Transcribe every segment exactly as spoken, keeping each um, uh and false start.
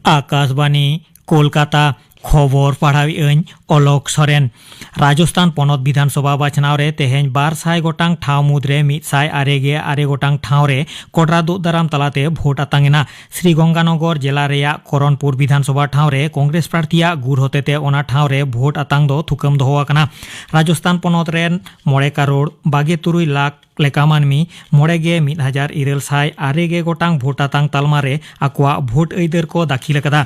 ᱟᱠᱟᱥᱵᱟᱱᱤ, ᱠᱳᱞᱠᱟᱛᱟ᱾ ᱠᱷᱚᱵᱚᱨ ᱯᱟᱲᱦᱟᱣᱮᱫ ᱟᱹᱧ ᱚᱞᱚᱠ ᱥᱚᱨᱮᱱ᱾ ᱨᱟᱡᱚᱥᱛᱷᱟᱱ ᱯᱚᱱᱚᱛ ᱵᱤᱫᱷᱟᱱ ᱥᱚᱵᱷᱟ ᱵᱟᱪᱷᱱᱟᱣ ᱨᱮ ᱛᱮᱦᱮᱧ ᱵᱟᱨ ᱥᱟᱭ ᱜᱚᱴᱟᱝ ᱴᱷᱟᱶ ᱢᱩᱫᱽᱨᱮ ᱢᱤᱫ ᱥᱟᱭ ᱟᱨᱮ ᱜᱮ ᱟᱨᱮ ᱜᱚᱴᱟᱝ ᱴᱷᱟᱶ ᱨᱮ ᱠᱚᱰᱨᱟ ᱫᱩᱜ ᱫᱟᱨᱟᱢ ᱛᱟᱞᱟᱛᱮ ᱵᱷᱳᱴ ᱟᱛᱟᱝ ᱮᱱᱟ᱾ ᱥᱨᱤ ᱜᱚᱝᱜᱟᱱᱚᱜᱚᱨ ᱡᱮᱞᱟ ᱨᱮᱭᱟᱜ ᱠᱚᱨᱚᱱᱯᱩᱨ ᱵᱤᱫᱷᱟᱱ ᱥᱚᱵᱷᱟ ᱴᱷᱟᱶ ᱨᱮ ᱠᱚᱝᱜᱨᱮᱥ ᱯᱨᱟᱨᱛᱷᱤᱭᱟᱜ ᱜᱩᱨ ᱦᱚᱛᱮᱛᱮ ᱚᱱᱟ ᱴᱷᱟᱶ ᱨᱮ ᱵᱷᱳᱴ ᱟᱛᱟᱝ ᱫᱚ ᱛᱷᱩᱠᱟᱹᱢ ᱫᱚᱦᱚ ᱟᱠᱟᱱᱟ᱾ ᱨᱟᱡᱚᱥᱛᱷᱟᱱ ᱯᱚᱱᱚᱛ ᱨᱮᱱ ᱢᱚᱬᱮ ᱠᱟᱨᱳᱲ ᱵᱟᱜᱮ ᱛᱩᱨᱩᱭ ᱞᱟᱠᱷ ᱞᱮᱠᱟ ᱢᱟᱹᱱᱢᱤ ᱢᱚᱬᱮ ᱜᱮ ᱢᱤᱫ ᱦᱟᱡᱟᱨ ᱤᱨᱟᱹᱞ ᱥᱟᱭ ᱟᱨᱮ ᱜᱮ ᱜᱚᱴᱟᱝ ᱵᱷᱳᱴ ᱟᱛᱟᱝ ᱛᱟᱞᱢᱟ ᱨᱮ ᱟᱠᱚᱣᱟᱜ ᱵᱷᱳᱴ ᱟᱹᱭᱫᱟᱹᱨ ᱠᱚ ᱫᱟᱹᱠᱷᱤᱞ ᱟᱠᱟᱫᱟ᱾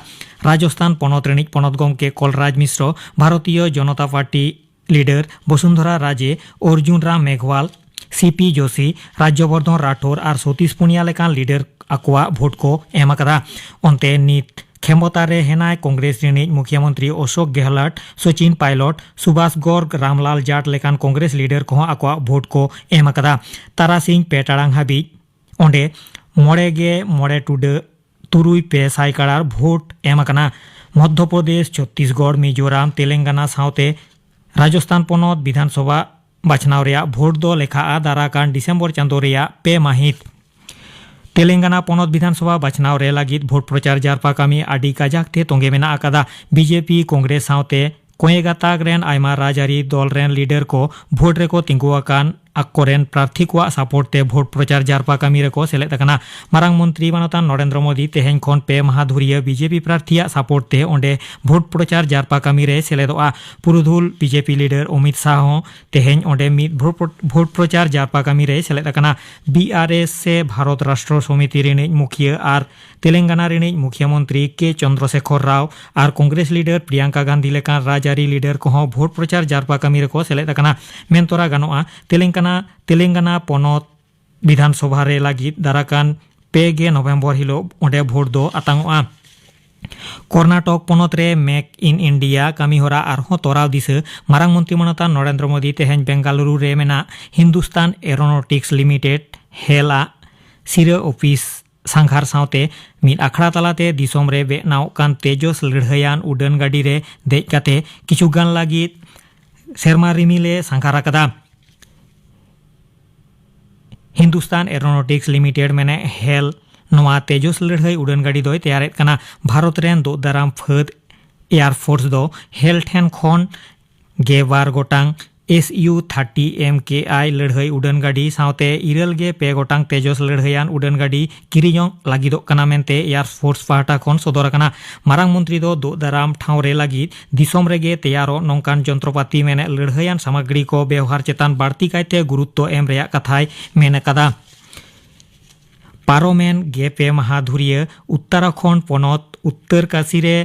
ᱨᱟᱡᱚᱥᱛᱷᱟᱱ ᱯᱚᱱᱚᱛ ᱨᱤᱱᱤᱡ ᱯᱚᱱᱚᱛ ᱜᱚᱢᱠᱮ Kalraj Mishra, Bharatiya Janata Party leader Vasundhara Raje, Arjun Ram Meghwal, C P Joshi, Rajyavardhan Rathore ᱟᱨ ᱥᱚᱛᱤᱥ ᱯᱩᱱᱤᱭᱟ ᱞᱮᱠᱟᱱ ᱞᱤᱰᱟᱨ ᱟᱠᱚᱣᱟᱜ ᱵᱷᱳᱴ ᱠᱚ ᱮᱢ ᱟᱠᱟᱫᱟ᱾ ᱚᱱᱛᱮ ᱱᱤᱛ ᱠᱷᱮᱢᱵᱚᱛᱟ ᱨᱮ ᱦᱮᱱᱟᱭ ᱠᱚᱝᱜᱨᱮᱥ ᱨᱤᱱᱤᱡ ᱢᱩᱠᱷᱭᱟᱹ ᱢᱚᱱᱛᱨᱤ ᱚᱥᱳᱠ ᱜᱮᱦᱞᱚᱴ, ᱥᱚᱪᱤᱱ ᱯᱟᱭᱞᱚᱴ, ᱥᱩᱵᱷᱟᱥ ᱜᱚᱨᱜ, ᱨᱟᱢᱞᱟᱞ ᱡᱟᱴ ᱞᱮᱠᱟᱱ ᱠᱚᱝᱜᱨᱮᱥ ᱞᱤᱰᱟᱨ ᱠᱚᱦᱚᱸ ᱟᱠᱚᱣᱟᱜ ᱵᱷᱳᱴ ᱠᱚ ᱮᱢ ᱟᱠᱟᱫᱟ᱾ ᱛᱟᱨᱟᱥᱤᱧ ᱯᱮ ᱴᱟᱲᱟᱝ ᱦᱟᱹᱵᱤᱡ ᱚᱸᱰᱮ ᱢᱚᱬᱮ ᱜᱮ ᱢᱚᱬᱮ ᱴᱩᱰᱟᱹ ᱛᱩᱨᱩᱭ ᱯᱮ ᱥᱟᱭ ᱠᱟᱲᱟᱨ ᱵᱷᱳᱴ ᱮᱢ ᱟᱠᱟᱱᱟ᱾ ᱢᱚᱫᱽᱫᱷᱚ ᱯᱨᱚᱫᱮᱥ, ᱪᱷᱚᱛᱛᱤᱥᱜᱚᱲ, ᱢᱤᱡᱳᱨᱟᱢ, ᱛᱮᱞᱮᱝᱜᱟᱱᱟ ᱥᱟᱶᱛᱮ ᱨᱟᱡᱚᱥᱛᱷᱟᱱ ᱯᱚᱱᱚᱛ ᱵᱤᱫᱷᱟᱱ ᱥᱚᱵᱷᱟ ᱵᱟᱪᱷᱱᱟᱣ ᱨᱮᱭᱟᱜ ᱵᱷᱳᱴ ᱫᱚ ᱞᱮᱠᱷᱟᱜᱼᱟ ᱫᱟᱨᱟ ᱠᱟᱱ ᱰᱤᱥᱮᱢᱵᱚᱨ ᱪᱟᱸᱫᱳ ᱨᱮᱭᱟᱜ ᱯᱮ ᱢᱟᱹᱦᱤᱛ᱾ ᱛᱮᱞᱮᱝᱜᱟᱱᱟ ᱯᱚᱱᱚᱛ ᱵᱤᱫᱷᱟᱱ ᱥᱚᱵᱷᱟ ᱵᱟᱪᱷᱱᱟᱣ ᱨᱮ ᱞᱟᱹᱜᱤᱫ ᱵᱷᱳᱴ ᱯᱨᱚᱪᱟᱨ ᱡᱟᱨᱯᱟ ᱠᱟᱹᱢᱤ ᱟᱹᱰᱤ ᱠᱟᱡᱟᱠ ᱛᱮ ᱛᱚᱸᱜᱮ ᱢᱮᱱᱟᱜ ᱟᱠᱟᱫᱟ᱾ ᱵᱤ ᱡᱮ ᱯᱤ, ᱠᱚᱝᱜᱨᱮᱥ ᱥᱟᱶᱛᱮ ᱠᱚᱭᱮ ᱜᱟᱛᱟᱠ ᱨᱮᱱ ᱟᱭᱢᱟ ᱨᱟᱡᱽᱟᱹᱨᱤ ᱫᱚᱞ ᱨᱮᱱ ᱞᱤᱰᱟᱨ ᱠᱚ ᱵᱷᱳᱴ ᱨᱮᱠᱚ ᱛᱤᱸᱜᱩ ᱟᱠᱟᱱ ᱟᱠᱚᱨᱮᱱ ᱯᱨᱟᱨᱛᱷᱤ ᱠᱚᱣᱟᱜ ᱥᱟᱯᱳᱨᱴ ᱛᱮ ᱵᱷᱳᱴ ᱯᱨᱚᱪᱟᱨ ᱡᱟᱨᱯᱟ ᱠᱟᱹᱢᱤ ᱨᱮᱠᱚ ᱥᱮᱞᱮᱫ ᱟᱠᱟᱱᱟ᱾ ᱢᱟᱨᱟᱝ ᱢᱚᱱᱛᱨᱤ ᱢᱟᱱᱚᱛᱟᱱ ᱱᱚᱨᱮᱱᱫᱨᱚ ᱢᱳᱫᱤ ᱛᱮᱦᱮᱧ ᱠᱷᱚᱱ ᱯᱮ ᱢᱟᱦᱟ ᱫᱷᱩᱨᱤᱭᱟᱹ ᱵᱤ ᱡᱮ ᱯᱤ ᱯᱨᱟᱨᱛᱷᱤᱭᱟᱜ ᱥᱟᱯᱳᱨᱴ ᱛᱮ ᱚᱸᱰᱮ ᱵᱷᱳᱴ ᱯᱨᱚᱪᱟᱨ ᱡᱟᱨᱯᱟ ᱠᱟᱹᱢᱤ ᱨᱮ ᱥᱮᱞᱮᱫᱚᱜᱼᱟ᱾ ᱯᱩᱨᱩᱫᱷᱩᱞ ᱵᱤ ᱡᱮ ᱯᱤ ᱞᱤᱰᱟᱨ ᱚᱢᱤᱛ ᱥᱟᱦ ᱦᱚᱸ ᱛᱮᱦᱮᱧ ᱚᱸᱰᱮ ᱢᱤᱫ ᱵᱷᱳᱴ, ᱵᱷᱳᱴ ᱯᱨᱚᱪᱟᱨ ᱡᱟᱨᱯᱟ ᱠᱟᱹᱢᱤ ᱨᱮᱭ ᱥᱮᱞᱮᱫ ᱟᱠᱟᱱᱟ᱾ ᱵᱤ ᱟᱨ ᱮᱥ ᱥᱮ ᱵᱷᱟᱨᱚᱛ ᱨᱟᱥᱴᱨᱚ ᱥᱚᱢᱤᱛᱤ ᱨᱤᱱᱤᱡ ᱢᱩᱠᱷᱤᱭᱟᱹ ᱟᱨ ᱛᱮᱞᱮᱝᱜᱟᱱᱟ ᱨᱤᱱᱤᱡ ᱢᱩᱠᱷᱭᱟᱹ ᱢᱚᱱᱛᱨᱤ ᱠᱮ ᱪᱚᱱᱫᱨᱚᱥᱮᱠᱷᱚᱨ ᱨᱟᱣ ᱟᱨ ᱠᱚᱝᱜᱨᱮᱥ ᱞᱤᱰᱟᱨ ᱯᱨᱤᱭᱟᱝᱠᱟ ᱜᱟᱱᱫᱷᱤ ᱞᱮᱠᱟᱱ ᱨᱟᱡᱽᱟᱹᱨᱤ ᱞᱤᱰᱟᱨ ᱠᱚᱦᱚᱸ ᱵᱷᱳᱴ ᱯᱨᱚᱪᱟᱨ ᱡᱟᱨᱯᱟ ᱠᱟᱹᱢᱤ ᱨᱮᱠᱚ ᱥᱮᱞᱮᱫ ᱟᱠᱟᱱᱟ᱾ ᱢᱮᱱᱛᱚᱨᱟ ᱜᱟᱱᱚᱜᱼᱟ, ᱛᱮᱞᱮᱝᱜᱟᱱᱟ, ᱛᱮᱞᱮᱝᱜᱟᱱᱟ ᱯᱚᱱᱚᱛ ᱵᱤᱫᱷᱟᱱ ᱥᱚᱵᱷᱟ ᱨᱮ ᱞᱟᱹᱜᱤᱫ ᱫᱟᱨᱟᱠᱟᱱ ᱯᱮ ᱜᱮ ᱱᱚᱵᱷᱮᱢᱵᱚᱨ ᱦᱤᱞᱳᱜ ᱚᱸᱰᱮ ᱵᱷᱳᱴ ᱫᱚ ᱟᱛᱟᱝᱚᱜᱼᱟ᱾ ᱠᱚᱨᱱᱟᱴᱚᱠ ᱯᱚᱱᱚᱛ ᱨᱮ ᱢᱮᱠ ᱤᱱ ᱤᱱᱰᱤᱭᱟ ᱠᱟᱹᱢᱤᱦᱚᱨᱟ ᱟᱨᱦᱚᱸ ᱛᱚᱨᱟᱣ ᱫᱤᱥᱟᱹ᱾ ᱢᱟᱨᱟᱝ ᱢᱚᱱᱛᱨᱤ ᱢᱟᱱᱚᱛᱟᱱ ᱱᱚᱨᱮᱱᱫᱨᱚ ᱢᱳᱫᱤ ᱛᱮᱦᱮᱧ ᱵᱮᱝᱜᱟᱞᱩᱨᱩ ᱨᱮ ᱢᱮᱱᱟᱜ ᱦᱤᱱᱫᱩᱥᱛᱟᱱ ᱮᱨᱳᱱᱚᱴᱤᱠᱥ ᱞᱤᱢᱤᱴᱮᱰ ᱦᱮᱞ ᱟᱜ ᱥᱤᱨᱟᱹ ᱚᱯᱷᱤᱥ ᱥᱟᱸᱜᱷᱟᱨ ᱥᱟᱶᱛᱮ ᱢᱤᱫ ᱟᱠᱷᱲᱟ ᱛᱟᱞᱟᱛᱮ ᱫᱤᱥᱚᱢ ᱨᱮ ᱵᱮᱱᱟᱣᱚᱜ ᱠᱟᱱ ᱛᱮᱡᱚᱥ ᱞᱟᱹᱲᱦᱟᱹᱭᱟᱱ ᱩᱰᱟᱹᱱ ᱜᱟᱹᱰᱤ ᱨᱮ ᱫᱮᱡ ᱠᱟᱛᱮ ᱠᱤᱪᱷᱩ ᱜᱟᱱ ᱞᱟᱹᱜᱤᱫ ᱥᱮᱨᱢᱟ ᱨᱤᱢᱤᱞ ᱮ ᱥᱟᱸᱜᱷᱟᱨ ᱟᱠᱟᱫᱟ᱾ ᱦᱤᱱᱫᱩᱥᱛᱟᱱ ᱮᱨᱳᱱᱚᱴᱤᱠᱥ ᱞᱤᱢᱤᱴᱮᱰ ᱢᱮᱱᱮ ᱦᱮᱞ ᱱᱚᱣᱟ ᱛᱮᱡᱚᱥ ᱞᱟᱹᱲᱦᱟᱹᱭ ᱩᱰᱟᱹᱱ ᱜᱟᱹᱰᱤ ᱫᱚᱭ ᱛᱮᱭᱟᱨᱮᱫ ᱠᱟᱱᱟ᱾ ᱵᱷᱟᱨᱚᱛ ᱨᱮᱱ ᱫᱳᱜ ᱫᱟᱨᱟᱢ ᱯᱷᱟᱹᱫ ᱮᱭᱟᱨ ᱯᱷᱳᱨᱥ ᱫᱚ ᱦᱮᱞ ᱴᱷᱮᱱ ᱠᱷᱚᱱ ᱜᱮᱞ ᱵᱟᱨ ᱜᱚᱴᱟᱝ ᱮᱥ ᱤᱭᱩ ᱛᱷᱟᱨᱴᱤ ᱮᱢ ᱠᱮ ᱟᱭ ᱞᱟᱹᱲᱦᱟᱹᱭ ᱩᱰᱟᱹᱱ ᱜᱟᱹᱰᱤ ᱥᱟᱶᱛᱮ ᱤᱨᱟᱹᱞ ᱜᱮ ᱯᱮ ᱜᱚᱴᱟᱝ ᱛᱮᱡᱚᱥ ᱞᱟᱹᱲᱦᱟᱹᱭᱟᱱ ᱩᱰᱟᱹᱱ ᱜᱟᱹᱰᱤ ᱠᱤᱨᱤᱧᱚᱜ ᱞᱟᱹᱜᱤᱫᱚᱜ ᱠᱟᱱᱟ ᱢᱮᱱᱛᱮ ᱮᱭᱟᱨ ᱯᱷᱳᱨᱥ ᱯᱟᱦᱴᱟ ᱠᱷᱚᱱ ᱥᱚᱫᱚᱨ ᱟᱠᱟᱱᱟ᱾ ᱢᱟᱨᱟᱝ ᱢᱚᱱᱛᱨᱤ ᱫᱚ ᱫᱳᱜ ᱫᱟᱨᱟᱢ ᱴᱷᱟᱶ ᱨᱮ ᱞᱟᱹᱜᱤᱫ ᱫᱤᱥᱚᱢ ᱨᱮᱜᱮ ᱛᱮᱭᱟᱨᱚᱜ ᱱᱚᱝᱠᱟᱱ ᱡᱚᱱᱛᱨᱚᱯᱟᱛᱤ ᱢᱮᱱᱮᱫ ᱞᱟᱹᱲᱦᱟᱹᱭᱟᱱ ᱥᱟᱢᱟᱜᱨᱤ ᱠᱚ ᱵᱮᱣᱦᱟᱨ ᱪᱮᱛᱟᱱ ᱵᱟᱹᱲᱛᱤ ᱠᱟᱭᱛᱮ ᱜᱩᱨᱩᱛᱛᱚ ᱮᱢ ᱨᱮᱭᱟᱜ ᱠᱟᱛᱷᱟᱭ ᱢᱮᱱ ᱟᱠᱟᱫᱟ᱾ ᱯᱟᱨᱚᱢᱮᱱ ᱜᱮ ᱯᱮ ᱢᱟᱦᱟ ᱫᱷᱩᱨᱤᱭᱟᱹ ᱩᱛᱛᱚᱨᱟᱠᱷᱚᱸᱰ ᱯᱚᱱᱚᱛ ᱩᱛᱛᱚᱨ ᱠᱟᱥᱤ ᱨᱮ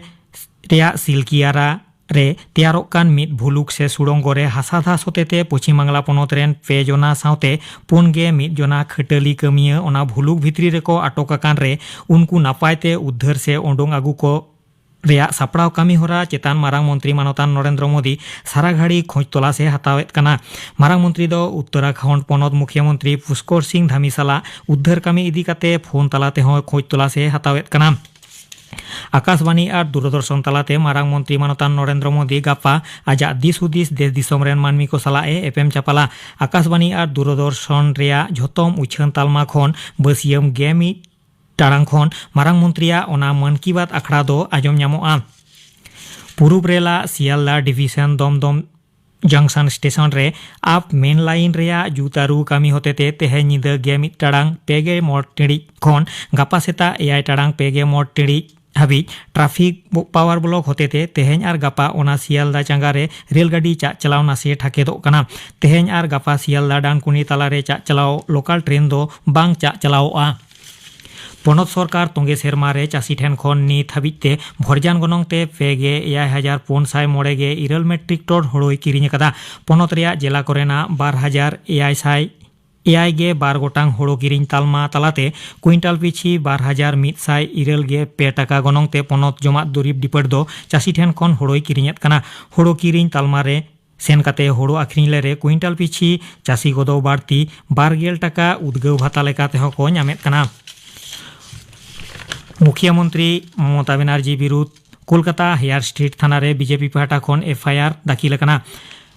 ᱨᱮᱭᱟᱜ ᱥᱤᱞᱠᱤᱭᱟᱨᱟ ᱨᱮ ᱛᱮᱭᱟᱨᱚᱜ ᱠᱟᱱ ᱢᱤᱫ ᱵᱷᱩᱞᱩᱠ ᱥᱮ ᱥᱩᱲᱚᱝᱜᱚ ᱨᱮ ᱦᱟᱥᱟ ᱫᱷᱟᱥ ᱦᱚᱛᱮᱛᱮ ᱯᱚᱪᱷᱤᱢ ᱵᱟᱝᱞᱟ ᱯᱚᱱᱚᱛ ᱨᱮᱱ ᱯᱮ ᱡᱚᱱᱟ ᱥᱟᱶᱛᱮ ᱯᱩᱱ ᱜᱮ ᱢᱤᱫ ᱡᱚᱱᱟ ᱠᱷᱟᱹᱴᱟᱹᱞᱤ ᱠᱟᱹᱢᱤᱭᱟᱹ ᱚᱱᱟ ᱵᱷᱩᱞᱩᱠ ᱵᱷᱤᱛᱨᱤ ᱨᱮᱠᱚ ᱟᱴᱚᱠ ᱟᱠᱟᱱ ᱨᱮ ᱩᱱᱠᱩ ᱱᱟᱯᱟᱭ ᱛᱮ ᱩᱫᱽᱫᱷᱟᱹᱨ ᱥᱮ ᱳᱰᱳᱝ ᱟᱹᱜᱩ ᱠᱚ ᱨᱮᱭᱟᱜ ᱥᱟᱯᱲᱟᱣ ᱠᱟᱹᱢᱤ ᱦᱚᱨᱟ ᱪᱮᱛᱟᱱ ᱢᱟᱨᱟᱝ ᱢᱚᱱᱛᱨᱤ ᱢᱟᱱᱚᱛᱟᱱ ᱱᱚᱨᱮᱱᱫᱨᱚ ᱢᱳᱫᱤ ᱥᱟᱨᱟ ᱜᱷᱟᱹᱲᱤ ᱠᱷᱚᱡᱽ ᱛᱚᱞᱟᱥ ᱮ ᱦᱟᱛᱟᱣᱮᱫ ᱠᱟᱱᱟ᱾ ᱢᱟᱨᱟᱝ ᱢᱚᱱᱛᱨᱤ ᱫᱚ ᱩᱛᱛᱚᱨᱟᱠᱷᱚᱸᱰ ᱯᱚᱱᱚᱛ ᱢᱩᱠᱷᱤᱭᱟᱹ ᱢᱚᱱᱛᱨᱤ ᱯᱩᱥᱠᱚᱨ ᱥᱤᱝ ᱫᱷᱟᱢᱤ ᱥᱟᱞᱟᱜ ᱩᱫᱽᱫᱷᱟᱹᱨ ᱠᱟᱹᱢᱤ ᱤᱫᱤ ᱠᱟᱛᱮ ᱯᱷᱳᱱ ᱛᱟᱞᱟ ᱛᱮᱦᱚᱸ ᱠᱷᱚᱡᱽ ᱛᱚᱞᱟᱥ ᱮ ᱦᱟᱛᱟᱣᱮᱫ ᱠᱟᱱᱟ᱾ ᱟᱠᱟᱥᱵᱟᱱᱤ ᱟᱨ ᱫᱩᱨᱚᱫᱚᱨᱥᱚᱱ ᱛᱟᱞᱟᱛᱮ ᱢᱟᱨᱟᱝ ᱢᱚᱱᱛᱨᱤ ᱢᱟᱱᱚᱛᱟᱱ ᱱᱚᱨᱮᱱᱫᱨᱚ ᱢᱳᱫᱤ ᱜᱟᱯᱟ ᱟᱡᱟᱜ ᱫᱤᱥ ᱦᱩᱫᱤᱥ ᱫᱮᱥ ᱫᱤᱥᱚᱢ ᱨᱮᱱ ᱢᱟᱹᱱᱢᱤ ᱠᱚ ᱥᱟᱞᱟᱜ ᱮ ᱮᱯᱮᱢ ᱪᱟᱯᱟᱞᱟ᱾ ᱟᱠᱟᱥᱵᱟᱱᱤ ᱟᱨ ᱫᱩᱨᱚᱫᱚᱨᱥᱚᱱ ᱨᱮᱭᱟᱜ ᱡᱷᱚᱛᱚᱢ ᱩᱪᱷᱟᱹᱱ ᱛᱟᱞᱢᱟ ᱠᱷᱚᱱ ᱵᱟᱹᱥᱤᱭᱟᱹᱢ ᱜᱮ ᱢᱤᱫ ᱴᱟᱲᱟᱝ ᱠᱷᱚᱱ ᱢᱟᱨᱟᱝ ᱢᱚᱱᱛᱨᱤᱭᱟᱜ ᱚᱱᱟ ᱢᱚᱱ ᱠᱤ ᱵᱟᱛ ᱟᱠᱷᱲᱟ ᱫᱚ ᱟᱸᱡᱚᱢ ᱧᱟᱢᱚᱜᱼᱟ᱾ ᱯᱩᱨᱩᱵ ᱨᱮᱞᱟᱜ ᱥᱤᱭᱟᱞᱫᱟ ᱰᱤᱵᱷᱤᱥᱚᱱ ᱫᱚᱢᱫᱚᱢ ᱡᱚᱝᱥᱚᱱ ᱥᱴᱮᱥᱚᱱ ᱨᱮ ᱟᱯ ᱢᱮᱱ ᱞᱟᱭᱤᱱ ᱨᱮᱭᱟᱜ ᱡᱩᱛ ᱟᱹᱨᱩ ᱠᱟᱹᱢᱤ ᱦᱚᱛᱮᱛᱮ ᱛᱮᱦᱮᱧ ᱧᱤᱫᱟᱹ ᱜᱮ ᱢᱤᱫ ᱴᱟᱲᱟᱝ ᱯᱮ ᱜᱮ ᱢᱚᱬᱮ ᱴᱤᱲᱤᱡ ᱠᱷᱚᱱ ᱜᱟᱯᱟ ᱥᱮᱛᱟᱜ ᱮᱭᱟᱭ ᱴᱟᱲᱟᱝ ᱯᱮ ᱜᱮ ᱢᱚᱬᱮ ᱴᱤᱲᱤᱡ ᱦᱟᱹᱵᱤᱡ ᱴᱨᱟᱯᱷᱤᱠ ᱯᱟᱣᱟᱨ ᱵᱞᱚᱠ ᱦᱚᱛᱮᱛᱮ ᱛᱮᱦᱮᱧ ᱟᱨ ᱜᱟᱯᱟ ᱚᱱᱟ ᱥᱤᱭᱟᱞᱫᱟ ᱪᱟᱸᱜᱟ ᱨᱮ ᱨᱮᱞ ᱜᱟᱹᱰᱤ ᱪᱟᱜ ᱪᱟᱞᱟᱣ ᱱᱟᱥᱮ ᱴᱷᱟᱠᱮᱫᱚᱜ ᱠᱟᱱᱟ᱾ ᱛᱮᱦᱮᱧ ᱟᱨ ᱜᱟᱯᱟ ᱥᱤᱭᱟᱞᱫᱟ ᱰᱟᱱᱠᱩᱱᱤ ᱛᱟᱞᱟᱨᱮ ᱪᱟᱜ ᱪᱟᱞᱟᱣ ᱞᱳᱠᱟᱞ ᱴᱨᱮᱱ ᱫᱚ ᱵᱟᱝ ᱪᱟᱜ ᱪᱟᱞᱟᱣᱚᱜᱼᱟ᱾ ᱯᱚᱱᱚᱛ ᱥᱚᱨᱠᱟᱨ ᱛᱚᱸᱜᱮ ᱥᱮᱨᱢᱟ ᱨᱮ ᱪᱟᱹᱥᱤ ᱴᱷᱮᱱ ᱠᱷᱚᱱ ᱱᱤᱛ ᱦᱟᱹᱵᱤᱡ ᱛᱮ ᱵᱷᱚᱨᱡᱟᱱ ᱜᱚᱱᱚᱝ ᱛᱮ ᱯᱮ ᱜᱮ ᱮᱭᱟᱭ ᱦᱟᱡᱟᱨ ᱯᱩᱱ ᱥᱟᱭ ᱢᱚᱬᱮ ᱜᱮ ᱤᱨᱟᱹᱞ ᱢᱮᱴᱨᱤᱠ ᱴᱚᱱ ᱦᱳᱲᱳᱭ ᱠᱤᱨᱤᱧ ᱟᱠᱟᱫᱟ᱾ ᱯᱚᱱᱚᱛ ᱨᱮᱭᱟᱜ ᱡᱮᱞᱟ ᱠᱚᱨᱮᱱᱟᱜ ᱵᱟᱨ ᱦᱟᱡᱟᱨ ᱮᱭᱟᱭ ᱥᱟᱭ ᱮᱭᱟᱭ ᱜᱮ ᱵᱟᱨ ᱜᱚᱴᱟᱝ ᱦᱳᱲᱳ ᱠᱤᱨᱤᱧ ᱛᱟᱞᱢᱟ ᱛᱟᱞᱟᱛᱮ ᱠᱩᱭᱤᱱᱴᱟᱞ ᱯᱤᱪᱷᱤ ᱵᱟᱨ ᱦᱟᱡᱟᱨ ᱢᱤᱫ ᱥᱟᱭ ᱤᱨᱟᱹᱞ ᱜᱮ ᱯᱮ ᱴᱟᱠᱟ ᱜᱚᱱᱚᱝ ᱛᱮ ᱯᱚᱱᱚᱛ ᱡᱚᱢᱟᱜ ᱫᱩᱨᱤᱵᱽ ᱰᱤᱯᱟᱹᱴ ᱫᱚ ᱪᱟᱹᱥᱤ ᱴᱷᱮᱱ ᱠᱷᱚᱱ ᱦᱳᱲᱳᱭ ᱠᱤᱨᱤᱧᱮᱫ ᱠᱟᱱᱟ᱾ ᱦᱳᱲᱳ ᱠᱤᱨᱤᱧ ᱛᱟᱞᱢᱟ ᱨᱮ ᱥᱮᱱ ᱠᱟᱛᱮ ᱦᱳᱲᱳ ᱟᱹᱠᱷᱨᱤᱧ ᱞᱮᱨᱮ ᱠᱩᱭᱤᱱᱴᱟᱞ ᱯᱤᱪᱷᱤ ᱪᱟᱹᱥᱤ ᱠᱚᱫᱚ ᱵᱟᱹᱲᱛᱤ ᱵᱟᱨ ᱜᱮᱞ ᱴᱟᱠᱟ ᱩᱫᱽᱜᱟᱹᱣ ᱵᱷᱟᱛᱟ ᱞᱮᱠᱟ ᱛᱮᱦᱚᱸ ᱠᱚ ᱧᱟᱢᱮᱫ ᱠᱟᱱᱟ᱾ ᱢᱩᱠᱷᱤᱭᱟᱹ ᱢᱚᱱᱛᱨᱤ ᱢᱚᱢᱚᱛᱟ ᱵᱮᱱᱟᱨᱡᱤ ᱵᱤᱨᱩᱫᱽ ᱠᱳᱞᱠᱟᱛᱟ ᱦᱮᱭᱟᱨ ᱥᱴᱨᱤᱴ ᱛᱷᱟᱱᱟ ᱨᱮ ᱵᱤᱡᱮᱯᱤ ᱯᱟᱦᱴᱟ ᱠᱷᱚᱱ ᱮᱯᱷ ᱟᱭ ᱟᱨ ᱫᱟᱹᱠᱷᱤᱞ ᱟᱠᱟᱱᱟ᱾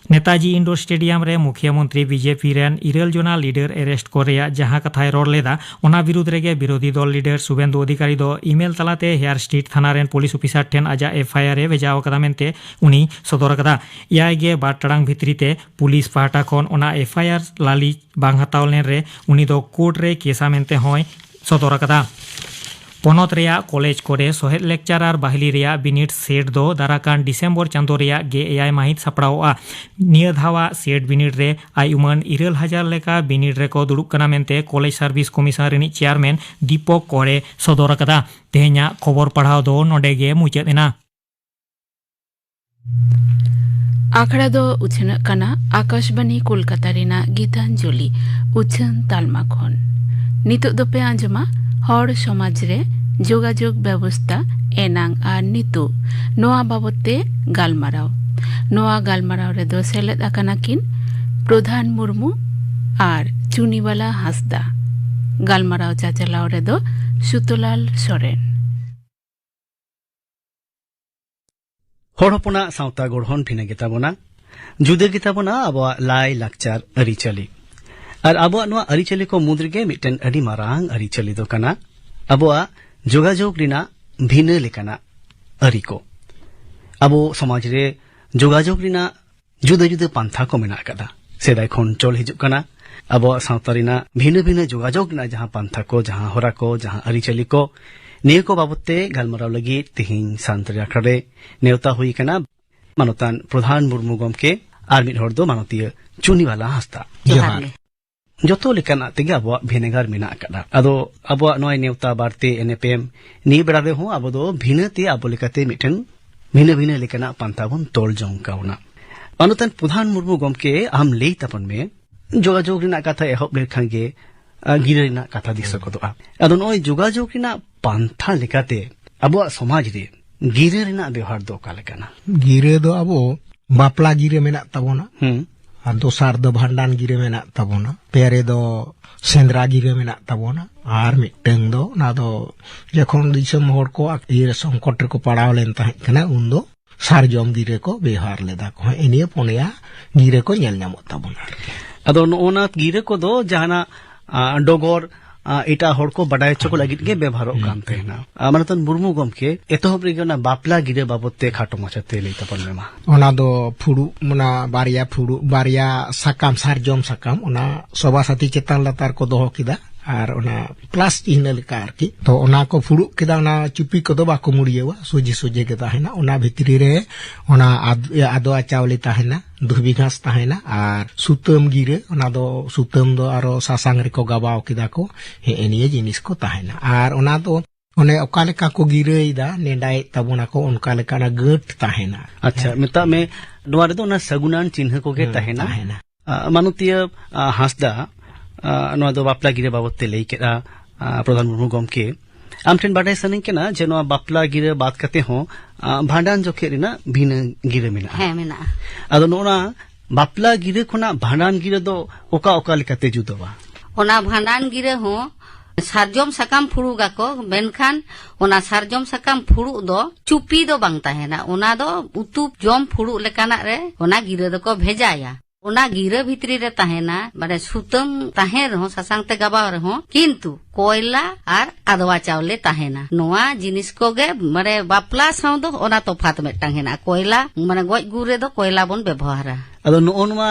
ᱱᱮᱛᱟᱡᱤ ᱤᱱᱰᱳᱨ ᱥᱴᱮᱰᱤᱭᱟᱢ ᱨᱮ ᱢᱩᱠᱷᱤᱭᱟᱹ ᱢᱚᱱᱛᱨᱤ ᱵᱤᱡᱮᱯᱤ ᱨᱮᱱ ᱤᱨᱟᱹᱞ ᱡᱚᱱᱟ ᱞᱤᱰᱟᱨ ᱮᱨᱮᱥᱴ ᱠᱚ ᱨᱮᱭᱟᱜ ᱡᱟᱦᱟᱸ ᱠᱟᱛᱷᱟᱭ ᱨᱚᱲ ᱞᱮᱫᱟ, ᱚᱱᱟ ᱵᱤᱨᱩᱫᱽ ᱨᱮᱜᱮ ᱵᱤᱨᱳᱫᱷᱤ ᱫᱚᱞ ᱞᱤᱰᱟᱨ ᱥᱩᱵᱮᱱᱫᱩ ᱚᱫᱷᱤᱠᱟᱨᱤ ᱫᱚ ᱤᱢᱮᱞ ᱛᱟᱞᱟᱛᱮ ᱦᱮᱭᱟᱨ ᱥᱴᱨᱤᱴ ᱛᱷᱟᱱᱟ ᱨᱮᱱ ᱯᱩᱞᱤᱥ ᱚᱯᱷᱤᱥᱟᱨ ᱴᱷᱮᱱ ᱟᱡᱟᱜ ᱮᱯᱷ ᱟᱭ ᱟᱨ ᱮ ᱵᱷᱮᱡᱟ ᱟᱠᱟᱫᱟ ᱢᱮᱱᱛᱮ ᱩᱱᱤ ᱥᱚᱫᱚᱨ ᱟᱠᱟᱫᱟ᱾ ᱮᱭᱟᱭ ᱜᱮ ᱵᱟᱨ ᱴᱟᱲᱟᱝ ᱵᱷᱤᱛᱨᱤ ᱛᱮ ᱯᱩᱞᱤᱥ ᱯᱟᱦᱴᱟ ᱠᱷᱚᱱ ᱚᱱᱟ ᱮᱯᱷ ᱟᱭ ᱟᱨ ᱞᱟᱹᱞᱤᱥ ᱵᱟᱝ ᱦᱟᱛᱟᱣ ᱞᱮᱱ ᱨᱮ ᱩᱱᱤ ᱫᱚ ᱠᱳᱨᱴ ᱨᱮ ᱠᱮᱥᱟ ᱢᱮᱱᱛᱮ ᱦᱚᱸᱭ ᱥᱚᱫᱚᱨ ᱟᱠᱟᱫᱟ᱾ ᱯᱚᱱᱚᱛ ᱨᱮᱭᱟᱜ ᱠᱚᱞᱮᱡᱽ ᱠᱚᱨᱮ ᱥᱚᱦᱮᱫ ᱞᱮᱠᱪᱟᱨ ᱟᱨ ᱵᱟᱦᱞᱤ ᱨᱮᱭᱟᱜ ᱵᱤᱱᱤᱰ ᱥᱮᱴ ᱫᱚ ᱫᱟᱨᱟᱠᱟᱱ ᱰᱤᱥᱮᱢᱵᱚᱨ ᱪᱟᱸᱫᱚ ᱨᱮᱭᱟᱜ ᱜᱮ ᱮᱭᱟᱭ ᱢᱟᱹᱦᱤᱛ ᱥᱟᱯᱲᱟᱣᱚᱜᱼᱟ᱾ ᱱᱤᱭᱟᱹ ᱫᱷᱟᱣᱟᱜ ᱥᱮᱴ ᱵᱤᱱᱤᱰ ᱨᱮ ᱟᱭ ᱩᱢᱟᱹᱱ ᱤᱨᱟᱹᱞ ᱦᱟᱡᱟᱨ ᱞᱮᱠᱟ ᱵᱤᱱᱤᱰ ᱨᱮᱠᱚ ᱫᱩᱲᱩᱵ ᱠᱟᱱᱟ ᱢᱮᱱᱛᱮ ᱠᱚᱞᱮᱡᱽ ᱥᱟᱨᱵᱷᱤᱥ ᱠᱚᱢᱤᱥᱚᱱ ᱨᱤᱱᱤᱡ ᱪᱮᱭᱟᱨᱢᱮᱱ ᱫᱤᱯᱚᱠ ᱠᱚᱨᱮ ᱥᱚᱫᱚᱨ ᱟᱠᱟᱫᱟ᱾ ᱛᱮᱦᱮᱧᱟᱜ ᱠᱷᱚᱵᱚᱨ ᱯᱟᱲᱦᱟᱣ ᱫᱚ ᱱᱚᱰᱮ ᱜᱮ ᱢᱩᱪᱟᱹᱫ ᱮᱱᱟ᱾ ᱟᱠᱷᱲᱟ ᱫᱚ ᱩᱪᱷᱟᱹᱱᱚᱜ ᱠᱟᱱᱟ ᱟᱠᱟᱥᱵᱟᱱᱤ ᱠᱳᱞᱠᱟᱛᱟ ᱨᱮᱱᱟᱜ ᱜᱤᱛᱟᱧᱡᱚᱞᱤ ᱩᱪᱷᱟᱹᱱ ᱛᱟᱞᱢᱟ ᱠᱷᱚᱱ᱾ ᱱᱤᱛᱚᱜ ᱫᱚᱯᱮ ᱟᱸᱡᱚᱢᱟ ᱦᱚᱲ ᱥᱚᱢᱟᱡᱽ ᱨᱮ ᱡᱳᱜᱟᱡᱳᱜᱽ ᱵᱮᱵᱚᱥᱛᱟ ᱮᱱᱟᱝ ᱟᱨ ᱱᱤᱛᱚᱜ, ᱱᱚᱣᱟ ᱵᱟᱵᱚᱛ ᱛᱮ ᱜᱟᱞᱢᱟᱨᱟᱣ᱾ ᱱᱚᱣᱟ ᱜᱟᱞᱢᱟᱨᱟᱣ ᱨᱮᱫᱚ ᱥᱮᱞᱮᱫ ᱟᱠᱟᱱᱟ ᱠᱤᱱ ᱯᱨᱚᱫᱷᱟᱱ ᱢᱩᱨᱢᱩ ᱟᱨ ᱪᱩᱱᱤᱵᱟᱞᱟ ᱦᱟᱸᱥᱫᱟ᱾ ᱜᱟᱞᱢᱟᱨᱟᱣ ᱪᱟᱪᱟᱞᱟᱣ ᱨᱮᱫᱚ ᱥᱩᱛᱚᱞᱟᱞ ᱥᱚᱨᱮᱱ᱾ ᱦᱚᱲ ᱦᱚᱯᱚᱱᱟᱜ ᱥᱟᱶᱛᱟ ᱜᱚᱲᱦᱚᱱ ᱵᱷᱤᱱᱟᱹ ᱜᱮᱛᱟ ᱵᱚᱱᱟ, ᱡᱩᱫᱟᱹ ᱜᱮᱛᱟ ᱵᱚᱱᱟ ᱟᱵᱚᱣᱟᱜ ᱞᱟᱭ ᱞᱟᱠᱪᱟᱨ ᱟᱹᱨᱤᱪᱟᱹᱞᱤ᱾ ᱟᱨ ᱟᱵᱚᱣᱟᱜ ᱱᱚᱣᱟ ᱟᱹᱨᱤᱪᱟᱹᱞᱤ ᱠᱚ ᱢᱩᱫᱽ ᱨᱮᱜᱮ ᱢᱤᱫᱴᱮᱱ ᱟᱹᱰᱤ ᱢᱟᱨᱟᱝ ᱟᱹᱨᱤᱪᱟᱹᱞᱤ ᱫᱚ ᱠᱟᱱᱟ ᱟᱵᱚᱣᱟᱜ ᱡᱳᱜᱟᱡᱳᱜᱽ ᱨᱮᱱᱟᱜ ᱵᱷᱤᱱᱟᱹ ᱞᱮᱠᱟᱱᱟᱜ ᱟᱹᱨᱤ ᱠᱚ᱾ ᱟᱵᱚ ᱥᱚᱢᱟᱡᱽ ᱨᱮ ᱡᱳᱜᱟᱡᱳᱜᱽ ᱨᱮᱱᱟᱜ ᱡᱩᱫᱟᱹ ᱡᱩᱫᱟᱹ ᱯᱟᱱᱛᱷᱟ ᱠᱚ ᱢᱮᱱᱟᱜ ᱟᱠᱟᱫᱟ, ᱥᱮᱫᱟᱭ ᱠᱷᱚᱱ ᱪᱚᱞ ᱦᱤᱡᱩᱜ ᱠᱟᱱᱟ᱾ ᱟᱵᱚᱣᱟᱜ ᱥᱟᱶᱛᱟ ᱨᱮᱱᱟᱜ ᱵᱷᱤᱱᱟᱹ ᱵᱷᱤᱱᱟᱹ ᱡᱳᱜᱟᱡᱳᱜᱽ ᱨᱮᱱᱟᱜ ᱡᱟᱦᱟᱸ ᱯᱟᱱᱛᱷᱟ ᱠᱚ, ᱡᱟᱦᱟᱸ ᱦᱚᱨᱟ ᱠᱚ, ᱡᱟᱦᱟᱸ ᱟᱹᱨᱤᱪᱟᱹᱞᱤ ᱠᱚ, ᱱᱤᱭᱟᱹ ᱠᱚ ᱵᱟᱵᱚᱛ ᱛᱮ ᱜᱟᱞᱢᱟᱨᱟᱣ ᱞᱟᱹᱜᱤᱫ ᱛᱮᱦᱮᱧ ᱥᱟᱱᱛᱟᱲᱤ ᱟᱠᱷᱲᱟ ᱨᱮ ᱱᱮᱣᱛᱟ ᱦᱩᱭ ᱟᱠᱟᱱᱟ ᱢᱟᱱᱚᱛᱟᱱ ᱯᱨᱚᱫᱷᱟᱱ ᱢᱩᱨᱢᱩ ᱜᱚᱢᱠᱮ ᱟᱨ ᱢᱤᱫ ᱦᱚᱲ ᱫᱚ ᱢᱟᱱᱚᱛᱤᱭᱟᱹ ᱪᱩᱱᱤᱵᱟᱞᱟ ᱦᱟᱸᱥᱫᱟ᱾ ᱡᱚᱦᱟᱨ ᱡᱚᱦᱟᱨ᱾ ᱜᱮ᱾ ᱡᱚᱛᱚ ᱞᱮᱠᱟᱱᱟᱜ ᱛᱮᱜᱮ ᱟᱵᱚᱣᱟᱜ ᱵᱷᱮᱱᱮᱜᱟᱨ ᱢᱮᱱᱟᱜ ᱟᱠᱟᱫᱟ᱾ ᱟᱫᱚ ᱟᱵᱚᱣᱟᱜ ᱱᱚᱜᱼᱚᱭ ᱱᱮᱣᱛᱟ ᱵᱟᱨᱛᱮ ᱮᱱᱮᱯᱮᱢ ᱱᱤᱭᱟᱹ ᱵᱮᱲᱟ ᱨᱮᱦᱚᱸ ᱟᱵᱚ ᱫᱚ ᱵᱷᱤᱱᱟᱹ ᱛᱮ ᱟᱵᱚ ᱞᱮᱠᱟᱛᱮ ᱢᱤᱫᱴᱮᱱ ᱵᱷᱤᱱᱟᱹ ᱵᱷᱤᱱᱟᱹ ᱞᱮᱠᱟᱱᱟᱜ ᱯᱟᱱᱛᱷᱟ ᱵᱚᱱ ᱛᱚᱞ ᱡᱚᱝ ᱠᱟᱣᱱᱟ᱾ ᱢᱟᱱᱚᱛᱟᱱ ᱯᱨᱚᱫᱷᱟᱱ ᱢᱩᱨᱢᱩ ᱜᱚᱢᱠᱮ, ᱟᱢ ᱞᱟᱹᱭ ᱛᱟᱵᱚᱱ ᱢᱮ, ᱡᱳᱜᱟᱡᱳᱜᱽ ᱨᱮᱱᱟᱜ ᱠᱟᱛᱷᱟ ᱮᱦᱚᱵ ᱞᱮᱱᱠᱷᱟᱱ ᱜᱮ, ᱟ, ᱜᱤᱨᱟᱹ ᱨᱮᱱᱟᱜ ᱠᱟᱛᱷᱟ ᱫᱤᱥᱟᱹ ᱜᱚᱫᱚᱜᱼᱟ᱾ ᱟᱫᱚ ᱱᱚᱜᱼᱚᱭ ᱡᱳᱜᱟᱡᱳᱜᱽ ᱨᱮᱱᱟᱜ ᱯᱟᱱᱛᱷᱟ ᱞᱮᱠᱟᱛᱮ ᱟᱵᱚᱣᱟᱜ ᱥᱚᱢᱟᱡᱽ ᱨᱮ ᱜᱤᱨᱟᱹ ᱨᱮᱱᱟᱜ ᱵᱮᱣᱦᱟᱨ ᱫᱚ ᱚᱠᱟ ᱞᱮᱠᱟᱱᱟ? ᱜᱤᱨᱟᱹ ᱫᱚ ᱟᱵᱚ ᱵᱟᱯᱞᱟ ᱜᱤᱨᱟᱹ ᱢᱮᱱᱟᱜ ᱛᱟᱵᱚᱱᱟ, ᱦᱩᱸ᱾ ᱟᱨ ᱫᱚᱥᱟᱨ ᱫᱚ ᱵᱷᱟᱸᱰᱟᱱ ᱜᱤᱨᱟᱹ ᱢᱮᱱᱟᱜ ᱛᱟᱵᱚᱱᱟ, ᱯᱮ ᱨᱮᱫᱚ ᱥᱮᱸᱫᱽᱨᱟ ᱜᱤᱨᱟᱹ ᱢᱮᱱᱟᱜ ᱛᱟᱵᱚᱱᱟ, ᱟᱨ ᱢᱤᱫᱴᱟᱝ ᱫᱚ ᱚᱱᱟ ᱫᱚ ᱡᱚᱠᱷᱚᱱ ᱫᱤᱥᱚᱢ ᱦᱚᱲ ᱠᱚ ᱤᱭᱟᱹ ᱥᱚᱝᱠᱚᱴ ᱨᱮᱠᱚ ᱯᱟᱲᱟᱣ ᱞᱮᱱ ᱛᱟᱦᱮᱸᱫ ᱠᱟᱱᱟ, ᱩᱱᱫᱚ ᱥᱟᱨᱡᱚᱢ ᱜᱤᱨᱟᱹ ᱠᱚ ᱵᱮᱣᱦᱟᱨ ᱞᱮᱫᱟ ᱠᱚ᱾ ᱦᱮᱸ, ᱮ ᱱᱤᱭᱟᱹ ᱯᱩᱱᱭᱟ ᱜᱤᱨᱟᱹ ᱠᱚ ᱧᱮᱞ ᱧᱟᱢᱚᱜ ᱛᱟᱵᱚᱱᱟ ᱟᱨᱠᱤ᱾ ᱟᱫᱚ ᱱᱚᱜᱼᱚ ᱱᱟ ᱜᱤᱨᱟᱹ ᱠᱚᱫᱚ ᱡᱟᱦᱟᱱᱟᱜ, ᱟ, ᱰᱚᱜᱚᱨ, ᱟ, ᱮᱴᱟᱜ ᱦᱚᱲ ᱠᱚ ᱵᱟᱰᱟᱭ ᱦᱚᱪᱚ ᱠᱚ ᱞᱟᱹᱜᱤᱫ ᱜᱮ ᱵᱮᱵᱚᱦᱟᱨᱚᱜ ᱦᱩᱸ᱾ ᱠᱟᱱ ᱛᱟᱦᱮᱱᱟ᱾ ᱟ, ᱢᱟᱱᱚᱛᱟᱱ ᱢᱩᱨᱢᱩ ᱜᱚᱢᱠᱮ, ᱮᱛᱚᱦᱚᱵ ᱨᱮᱜᱮ ᱚᱱᱟ ᱵᱟᱯᱞᱟ ᱜᱤᱨᱟᱹ ᱵᱟᱵᱚᱛ ᱛᱮ ᱠᱷᱟᱴᱚ ᱢᱟᱪᱷᱟᱛᱮ ᱞᱟᱹᱭ ᱛᱟᱵᱚᱱ ᱢᱮ ᱢᱟ᱾ ᱚᱱᱟ ᱫᱚ ᱯᱷᱩᱲᱩᱜ, ᱚᱱᱟ ᱵᱟᱨᱭᱟ ᱯᱷᱩᱲᱩᱜ, ᱵᱟᱨᱭᱟ ᱥᱟᱠᱟᱢ, ᱥᱟᱨᱡᱚᱢ ᱥᱟᱠᱟᱢ, ᱚᱱᱟ ᱥᱚᱵᱟ ᱥᱟᱛᱤ ᱪᱮᱛᱟᱱ ᱞᱟᱛᱟᱨ ᱠᱚ ᱫᱚᱦᱚ ᱠᱮᱫᱟ᱾ ᱟᱨ ᱚᱱᱟ ᱯᱞᱟᱥ ᱪᱤᱦᱱᱟᱹ ᱞᱮᱠᱟ ᱟᱨᱠᱤ᱾ ᱛᱚ ᱚᱱᱟ ᱠᱚ ᱯᱷᱩᱲᱩᱜ ᱠᱮᱫᱟ, ᱚᱱᱟ ᱪᱩᱯᱤ ᱠᱚᱫᱚ ᱵᱟᱠᱚ ᱢᱩᱲᱭᱟᱹᱣᱟ, ᱥᱚᱡᱷᱮ ᱥᱚᱡᱷᱮ ᱜᱮ ᱛᱟᱦᱮᱱᱟ᱾ ᱚᱱᱟ ᱵᱷᱤᱛᱨᱤ ᱨᱮ ᱚᱱᱟ ᱟᱫ-, ᱟᱫᱣᱟ ᱪᱟᱣᱞᱮ ᱛᱟᱦᱮᱱᱟ, ᱫᱷᱩᱵᱤ ᱜᱷᱟᱸᱥ ᱛᱟᱦᱮᱱᱟ, ᱟᱨ ᱥᱩᱛᱟᱹᱢ ᱜᱤᱨᱟᱹ, ᱚᱱᱟ ᱫᱚ ᱥᱩᱛᱟᱹᱢ ᱫᱚ ᱟᱨᱚ ᱥᱟᱥᱟᱝ ᱨᱮᱠᱚ ᱜᱟᱵᱟᱣ ᱠᱮᱫᱟ ᱠᱚ᱾ ᱦᱮᱸ, ᱮ ᱱᱤᱭᱟᱹ ᱡᱤᱱᱤᱥ ᱠᱚ ᱛᱟᱦᱮᱱᱟ᱾ ᱟᱨ ᱚᱱᱟ ᱫᱚ ᱚᱱᱮ ᱚᱠᱟ ᱞᱮᱠᱟ ᱠᱚ ᱜᱤᱨᱟᱹᱭᱮᱫᱟ, ᱱᱮᱰᱟᱭᱮᱫ ᱛᱟᱵᱚᱱᱟ ᱠᱚ, ᱚᱱᱠᱟ ᱞᱮᱠᱟᱱᱟᱜ ᱜᱟᱹᱴ ᱛᱟᱦᱮᱱᱟ᱾ ᱟᱪᱪᱷᱟ, ᱦᱮᱸ᱾ ᱢᱮᱛᱟᱜ ᱢᱮ, ᱱᱚᱣᱟ ᱨᱮᱫᱚ ᱚᱱᱟ ᱥᱟᱹᱜᱩᱱᱟᱱ ᱪᱤᱱᱦᱟᱹ ᱠᱚᱜᱮ ᱦᱮᱸ, ᱛᱟᱦᱮᱱᱟ᱾ ᱛᱟᱦᱮᱱᱟ᱾ ᱟ, ᱢᱟᱱᱚᱛᱤᱭᱟᱹ, ᱟ, ᱦᱟᱸᱥᱫᱟ, ᱟ, ᱱᱚᱣᱟ ᱫᱚ ᱵᱟᱯᱞᱟ ᱜᱤᱨᱟᱹ ᱵᱟᱵᱚᱛ ᱛᱮ ᱞᱟᱹᱭ ᱠᱮᱫᱼᱟ, ᱟ, ᱯᱨᱚᱫᱷᱟᱱ ᱢᱩᱨᱢᱩ ᱜᱚᱢᱠᱮ᱾ ᱟᱢ ᱴᱷᱮᱱ ᱵᱟᱰᱟᱭ ᱥᱟᱱᱟᱧ ᱠᱟᱱᱟ ᱡᱮ ᱱᱚᱣᱟ ᱵᱟᱯᱞᱟ ᱜᱤᱨᱟᱹ ᱵᱟᱫ ᱠᱟᱛᱮ ᱦᱚᱸ, ᱟ, ᱵᱷᱟᱸᱰᱟᱱ ᱡᱚᱠᱷᱮᱡ ᱨᱮᱱᱟᱜ ᱵᱷᱤᱱᱟᱹ ᱜᱤᱨᱟᱹ ᱢᱮᱱᱟᱜᱼᱟ᱾ ᱦᱮᱸ, ᱢᱮᱱᱟᱜᱼᱟ᱾ ᱟᱫᱚ ᱱᱚᱜᱼᱚ ᱱᱟ ᱵᱟᱯᱞᱟ ᱜᱤᱨᱟᱹ ᱠᱷᱚᱱᱟᱜ ᱵᱷᱟᱸᱰᱟᱱ ᱜᱤᱨᱟᱹ ᱫᱚ ᱚᱠᱟ ᱚᱠᱟ ᱞᱮᱠᱟᱛᱮ ᱡᱩᱫᱟᱹᱣᱟ? ᱚᱱᱟ ᱵᱷᱟᱸᱰᱟᱱ ᱜᱤᱨᱟᱹ ᱦᱚᱸ ᱥᱟᱨᱡᱚᱢ ᱥᱟᱠᱟᱢ ᱯᱷᱩᱲᱩᱜᱟᱠᱚ, ᱢᱮᱱᱠᱷᱟᱱ ᱚᱱᱟ ᱥᱟᱨᱡᱚᱢ ᱥᱟᱠᱟᱢ ᱯᱷᱩᱲᱩᱜ ᱫᱚ ᱪᱩᱯᱤ ᱫᱚ ᱵᱟᱝ ᱛᱟᱦᱮᱱᱟ, ᱚᱱᱟ ᱫᱚ ᱩᱛᱩ ᱡᱚᱢ ᱯᱷᱩᱲᱩᱜ ᱞᱮᱠᱟᱱᱟᱜ ᱨᱮ ᱚᱱᱟ ᱜᱤᱨᱟᱹ ᱫᱚᱠᱚ ᱵᱷᱮᱡᱟᱭᱟ᱾ ᱚᱱᱟ ᱜᱤᱨᱟᱹ ᱵᱷᱤᱛᱨᱤ ᱨᱮ ᱛᱟᱦᱮᱱᱟ, ᱢᱟᱱᱮ ᱥᱩᱛᱟᱹᱢ ᱛᱟᱦᱮᱱ ᱨᱮᱦᱚᱸ, ᱥᱟᱥᱟᱝ ᱛᱮ ᱜᱟᱵᱟᱣ ᱨᱮᱦᱚᱸ, ᱠᱤᱱᱛᱩ ᱠᱚᱭᱞᱟ ᱟᱨ ᱟᱫᱣᱟ ᱪᱟᱣᱞᱮ ᱛᱟᱦᱮᱱᱟ᱾ ᱱᱚᱣᱟ ᱡᱤᱱᱤᱥ ᱠᱚᱜᱮ, ᱢᱟᱱᱮ ᱵᱟᱯᱞᱟ ᱥᱟᱶ ᱫᱚ ᱚᱱᱟ ᱛᱚᱯᱷᱟᱛ ᱢᱤᱫᱴᱟᱝ ᱦᱮᱱᱟᱜᱼᱟ᱾ ᱠᱚᱭᱞᱟ, ᱢᱟᱱᱮ ᱜᱚᱡ ᱜᱩᱨ ᱨᱮᱫᱚ ᱠᱚᱭᱞᱟ ᱵᱚᱱ ᱵᱮᱵᱚᱦᱟᱨᱟ᱾ ᱟᱫᱚ ᱱᱚᱜᱼᱚ ᱱᱚᱣᱟ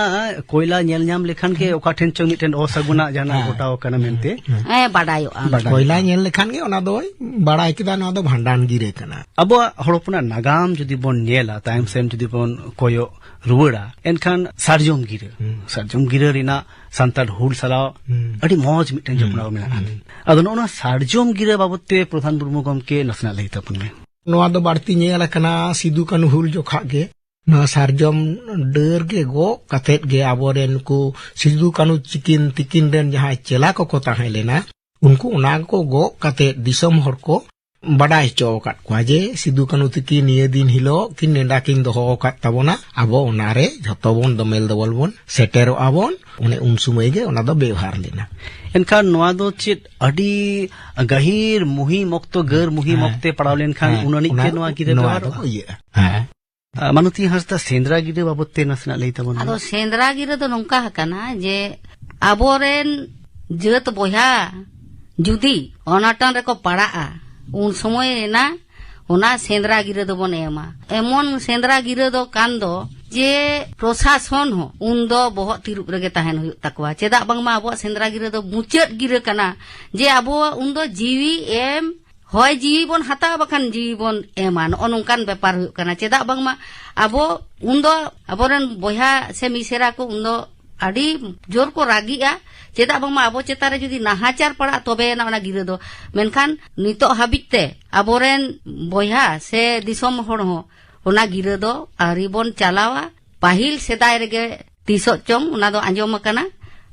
ᱠᱚᱭᱞᱟ ᱧᱮᱞ ᱧᱟᱢ ᱞᱮᱠᱷᱟᱱ ᱜᱮ ᱚᱠᱟ ᱴᱷᱮᱱ ᱪᱚᱝ ᱢᱤᱫᱴᱮᱱ ᱚᱥᱟᱹᱜᱩᱱᱟᱜ ᱡᱟᱦᱟᱱᱟᱜ ᱦᱮᱸ᱾ ᱜᱷᱚᱴᱟᱣ ᱟᱠᱟᱱᱟ ᱢᱮᱱᱛᱮ ᱦᱮᱸ, ᱵᱟᱰᱟᱭᱚᱜᱼᱟ᱾ ᱵᱟᱰᱟᱭᱚᱜᱼᱟ᱾ ᱠᱚᱭᱞᱟ ᱧᱮᱞ ᱞᱮᱠᱷᱟᱱ ᱜᱮ ᱚᱱᱟ ᱫᱚᱭ ᱵᱟᱲᱟᱭ ᱠᱮᱫᱟ ᱱᱚᱣᱟ ᱫᱚ ᱵᱷᱟᱸᱰᱟᱱ ᱜᱤᱨᱟᱹ ᱠᱟᱱᱟ᱾ ᱟᱵᱚᱣᱟᱜ ᱦᱚᱲ ᱦᱚᱯᱚᱱᱟᱜ ᱱᱟᱜᱟᱢ ᱡᱩᱫᱤ ᱵᱚᱱ ᱧᱮᱞᱟ, ᱛᱟᱭᱚᱢ ᱥᱮᱱ ᱡᱩᱫᱤ ᱵᱚᱱ ᱠᱚᱭᱚᱜ ᱨᱩᱣᱟᱹᱲᱟ, ᱮᱱᱠᱷᱟᱱ ᱥᱟᱨᱡᱚᱢ ᱜᱤᱨᱟᱹ, ᱦᱩᱸ᱾ ᱥᱟᱨᱡᱚᱢ ᱜᱤᱨᱟᱹ ᱨᱮᱱᱟᱜ ᱥᱟᱱᱛᱟᱲ ᱦᱩᱞ ᱥᱟᱞᱟᱜ ᱦᱩᱸ᱾ ᱟᱹᱰᱤ ᱢᱚᱡᱽ ᱢᱤᱫᱴᱮᱱ ᱦᱩᱸ᱾ ᱡᱚᱯᱲᱟᱣ ᱢᱮᱱᱟᱜᱼᱟ᱾ ᱦᱩᱸ᱾ ᱟᱫᱚ ᱱᱚᱜᱼᱚ ᱱᱚᱣᱟ ᱥᱟᱨᱡᱚᱢ ᱜᱤᱨᱟᱹ ᱵᱟᱵᱚᱛ ᱛᱮ ᱯᱨᱚᱫᱷᱟᱱ ᱢᱩᱨᱢᱩ ᱜᱚᱢᱠᱮ ᱱᱟᱥᱮᱱᱟᱜ ᱞᱟᱹᱭ ᱛᱟᱵᱚᱱ ᱢᱮ᱾ ᱱᱚᱣᱟ ᱫᱚ ᱵᱟᱹᱲᱛᱤ ᱧᱮᱞ ᱟᱠᱟᱱᱟ ᱥᱤᱫᱩ ᱠᱟᱹᱱᱦᱩ ᱦᱩᱞ ᱡᱚᱠᱷᱟᱜ ᱜᱮ᱾ ᱱᱚᱣᱟ ᱥᱟᱨᱡᱚᱢ ᱰᱟᱹᱨ ᱜᱮ ᱜᱚᱜ ᱠᱟᱛᱮᱫ ᱜᱮ ᱟᱵᱚᱨᱮᱱ ᱱᱩᱠᱩ ᱥᱤᱫᱩ ᱠᱟᱹᱱᱦᱩ ᱛᱤᱠᱤᱱ, ᱛᱤᱠᱤᱱ ᱨᱮᱱ ᱡᱟᱦᱟᱸᱭ ᱪᱮᱞᱟ ᱠᱚᱠᱚ ᱛᱟᱦᱮᱸ ᱞᱮᱱᱟ, ᱩᱱᱠᱩ ᱚᱱᱟ ᱠᱚ ᱜᱚᱜ ᱠᱟᱛᱮᱫ ᱫᱤᱥᱚᱢ ᱦᱚᱲ ᱠᱚ ᱵᱟᱰᱟᱭ ᱦᱚᱪᱚ ᱟᱠᱟᱫ ᱠᱚᱣᱟ ᱡᱮ ᱥᱤᱫᱩ ᱠᱟᱹᱱᱦᱩ ᱛᱤᱠᱤᱱ ᱱᱤᱭᱟᱹ ᱫᱤᱱ ᱦᱤᱞᱳᱜ ᱠᱤᱱ ᱱᱮᱰᱟ ᱠᱤᱱ ᱫᱚᱦᱚ ᱟᱠᱟᱫ ᱛᱟᱵᱚᱱᱟ, ᱟᱵᱚ ᱚᱱᱟᱨᱮ ᱡᱷᱚᱛᱚ ᱵᱚᱱ ᱫᱚᱢᱮᱞ ᱫᱚᱵᱚᱞ ᱵᱚᱱ ᱥᱮᱴᱮᱨᱚᱜᱼᱟ ᱵᱚᱱ᱾ ᱚᱱᱮ ᱩᱱ ᱥᱚᱢᱚᱭ ᱜᱮ ᱚᱱᱟ ᱫᱚ ᱵᱮᱣᱦᱟᱨ ᱞᱮᱱᱟ᱾ ᱮᱱᱠᱷᱟᱱ ᱱᱚᱣᱟ ᱫᱚ ᱪᱮᱫ ᱟᱹᱰᱤ ᱜᱟᱹᱦᱤᱨ ᱢᱩᱦᱤᱢ ᱚᱠᱛᱚ, ᱜᱟᱹᱨ ᱢᱩᱦᱤᱢ ᱦᱮᱸ᱾ ᱚᱠᱛᱮ ᱯᱟᱲᱟᱣ ᱞᱮᱱᱠᱷᱟᱱ ᱦᱮᱸ᱾ ᱩᱱ ᱟᱹᱱᱤᱡ ᱚᱱᱟ, ᱜᱮ ᱱᱚᱣᱟ ᱜᱤᱨᱟᱹ ᱱᱚᱣᱟ ᱵᱮᱣᱦᱟᱨᱚᱜᱼᱟ? ᱫᱚ ᱤᱭᱟᱹᱜᱼᱟ᱾ ᱦᱮᱸ᱾ ᱟᱨ ᱢᱟᱱᱚᱛᱤ ᱦᱟᱸᱥᱫᱟ, ᱥᱮᱸᱫᱽᱨᱟ ᱜᱤᱨᱟᱹ ᱵᱟᱵᱚᱛ ᱛᱮ ᱱᱟᱥᱮᱱᱟᱜ ᱞᱟᱹᱭ ᱛᱟᱵᱚᱱ ᱢᱮ᱾ ᱟᱫᱚ ᱥᱮᱸᱫᱽᱨᱟ ᱜᱤᱨᱟᱹ ᱫᱚ ᱱᱚᱝᱠᱟ ᱟᱠᱟᱱᱟ ᱡᱮ ᱟᱵᱚᱨᱮᱱ ᱡᱟᱹᱛ ᱵᱚᱭᱦᱟ ᱡᱩᱫᱤ ᱚᱱᱟᱴᱚᱱ ᱨᱮᱠᱚ ᱯᱟᱲᱟᱜᱼᱟ, ᱩᱱ ᱥᱚᱢᱚᱭ ᱨᱮᱱᱟᱜ ᱚᱱᱟ ᱥᱮᱸᱫᱽᱨᱟ ᱜᱤᱨᱟᱹ ᱫᱚᱵᱚᱱ ᱮᱢᱟ᱾ ᱮᱢᱚᱱ ᱥᱮᱸᱫᱽᱨᱟ ᱜᱤᱨᱟᱹ ᱫᱚ ᱠᱟᱱ ᱫᱚ ᱡᱮ ᱯᱨᱚᱥᱟᱥᱚᱱ ᱦᱚᱸ ᱩᱱ ᱫᱚ ᱵᱚᱦᱚᱜ ᱛᱤᱨᱩᱵ ᱨᱮᱜᱮ ᱛᱟᱦᱮᱱ ᱦᱩᱭᱩᱜ ᱛᱟᱠᱚᱣᱟ᱾ ᱪᱮᱫᱟᱜ ᱵᱟᱝᱢᱟ ᱟᱵᱚᱣᱟᱜ ᱥᱮᱸᱫᱽᱨᱟ ᱜᱤᱨᱟᱹ ᱫᱚ ᱢᱩᱪᱟᱹᱫ ᱜᱤᱨᱟᱹ ᱠᱟᱱᱟ, ᱡᱮ ᱟᱵᱚ ᱩᱱ ᱫᱚ ᱡᱤᱣᱤ ᱮᱢ, ᱦᱚᱭ ᱡᱤᱣᱤ ᱵᱚᱱ ᱦᱟᱛᱟᱣᱟ ᱵᱟᱠᱷᱟᱱ ᱡᱤᱣᱤ ᱵᱚᱱ ᱮᱢᱟ, ᱱᱚᱜᱼᱚ ᱱᱚᱝᱠᱟᱱ ᱵᱮᱯᱟᱨ ᱦᱩᱭᱩᱜ ᱠᱟᱱᱟ᱾ ᱪᱮᱫᱟᱜ ᱵᱟᱝᱢᱟ ᱟᱵᱚ ᱩᱱ ᱫᱚ ᱟᱵᱚᱨᱮᱱ ᱵᱚᱭᱦᱟ ᱥᱮ ᱢᱤᱥᱮᱨᱟ ᱠᱚ ᱩᱱ ᱫᱚ ᱟᱹᱰᱤ ᱡᱳᱨ ᱠᱚ ᱨᱟᱹᱜᱤᱜᱼᱟ᱾ ᱪᱮᱫᱟᱜ ᱵᱟᱝᱢᱟ ᱟᱵᱚ ᱪᱮᱛᱟᱱ ᱨᱮ ᱡᱩᱫᱤ ᱱᱟᱦᱟᱪᱟᱨ ᱯᱟᱲᱟᱜ, ᱛᱚᱵᱮ ᱟᱱᱟ ᱚᱱᱟ ᱜᱤᱨᱟᱹ ᱫᱚ᱾ ᱢᱮᱱᱠᱷᱟᱱ ᱱᱤᱛᱚᱜ ᱦᱟᱹᱵᱤᱡ ᱛᱮ ᱟᱵᱚᱨᱮᱱ ᱵᱚᱭᱦᱟ ᱥᱮ ᱫᱤᱥᱚᱢ ᱦᱚᱲ ᱦᱚᱸ ᱚᱱᱟ ᱜᱤᱨᱟᱹ ᱫᱚ ᱟᱹᱣᱨᱤ ᱵᱚᱱ ᱪᱟᱞᱟᱣᱟ᱾ ᱯᱟᱹᱦᱤᱞ ᱥᱮᱫᱟᱭ ᱨᱮᱜᱮ ᱛᱤᱥᱚᱜ ᱪᱚᱝ ᱚᱱᱟ ᱫᱚ ᱟᱸᱡᱚᱢ ᱟᱠᱟᱱᱟ,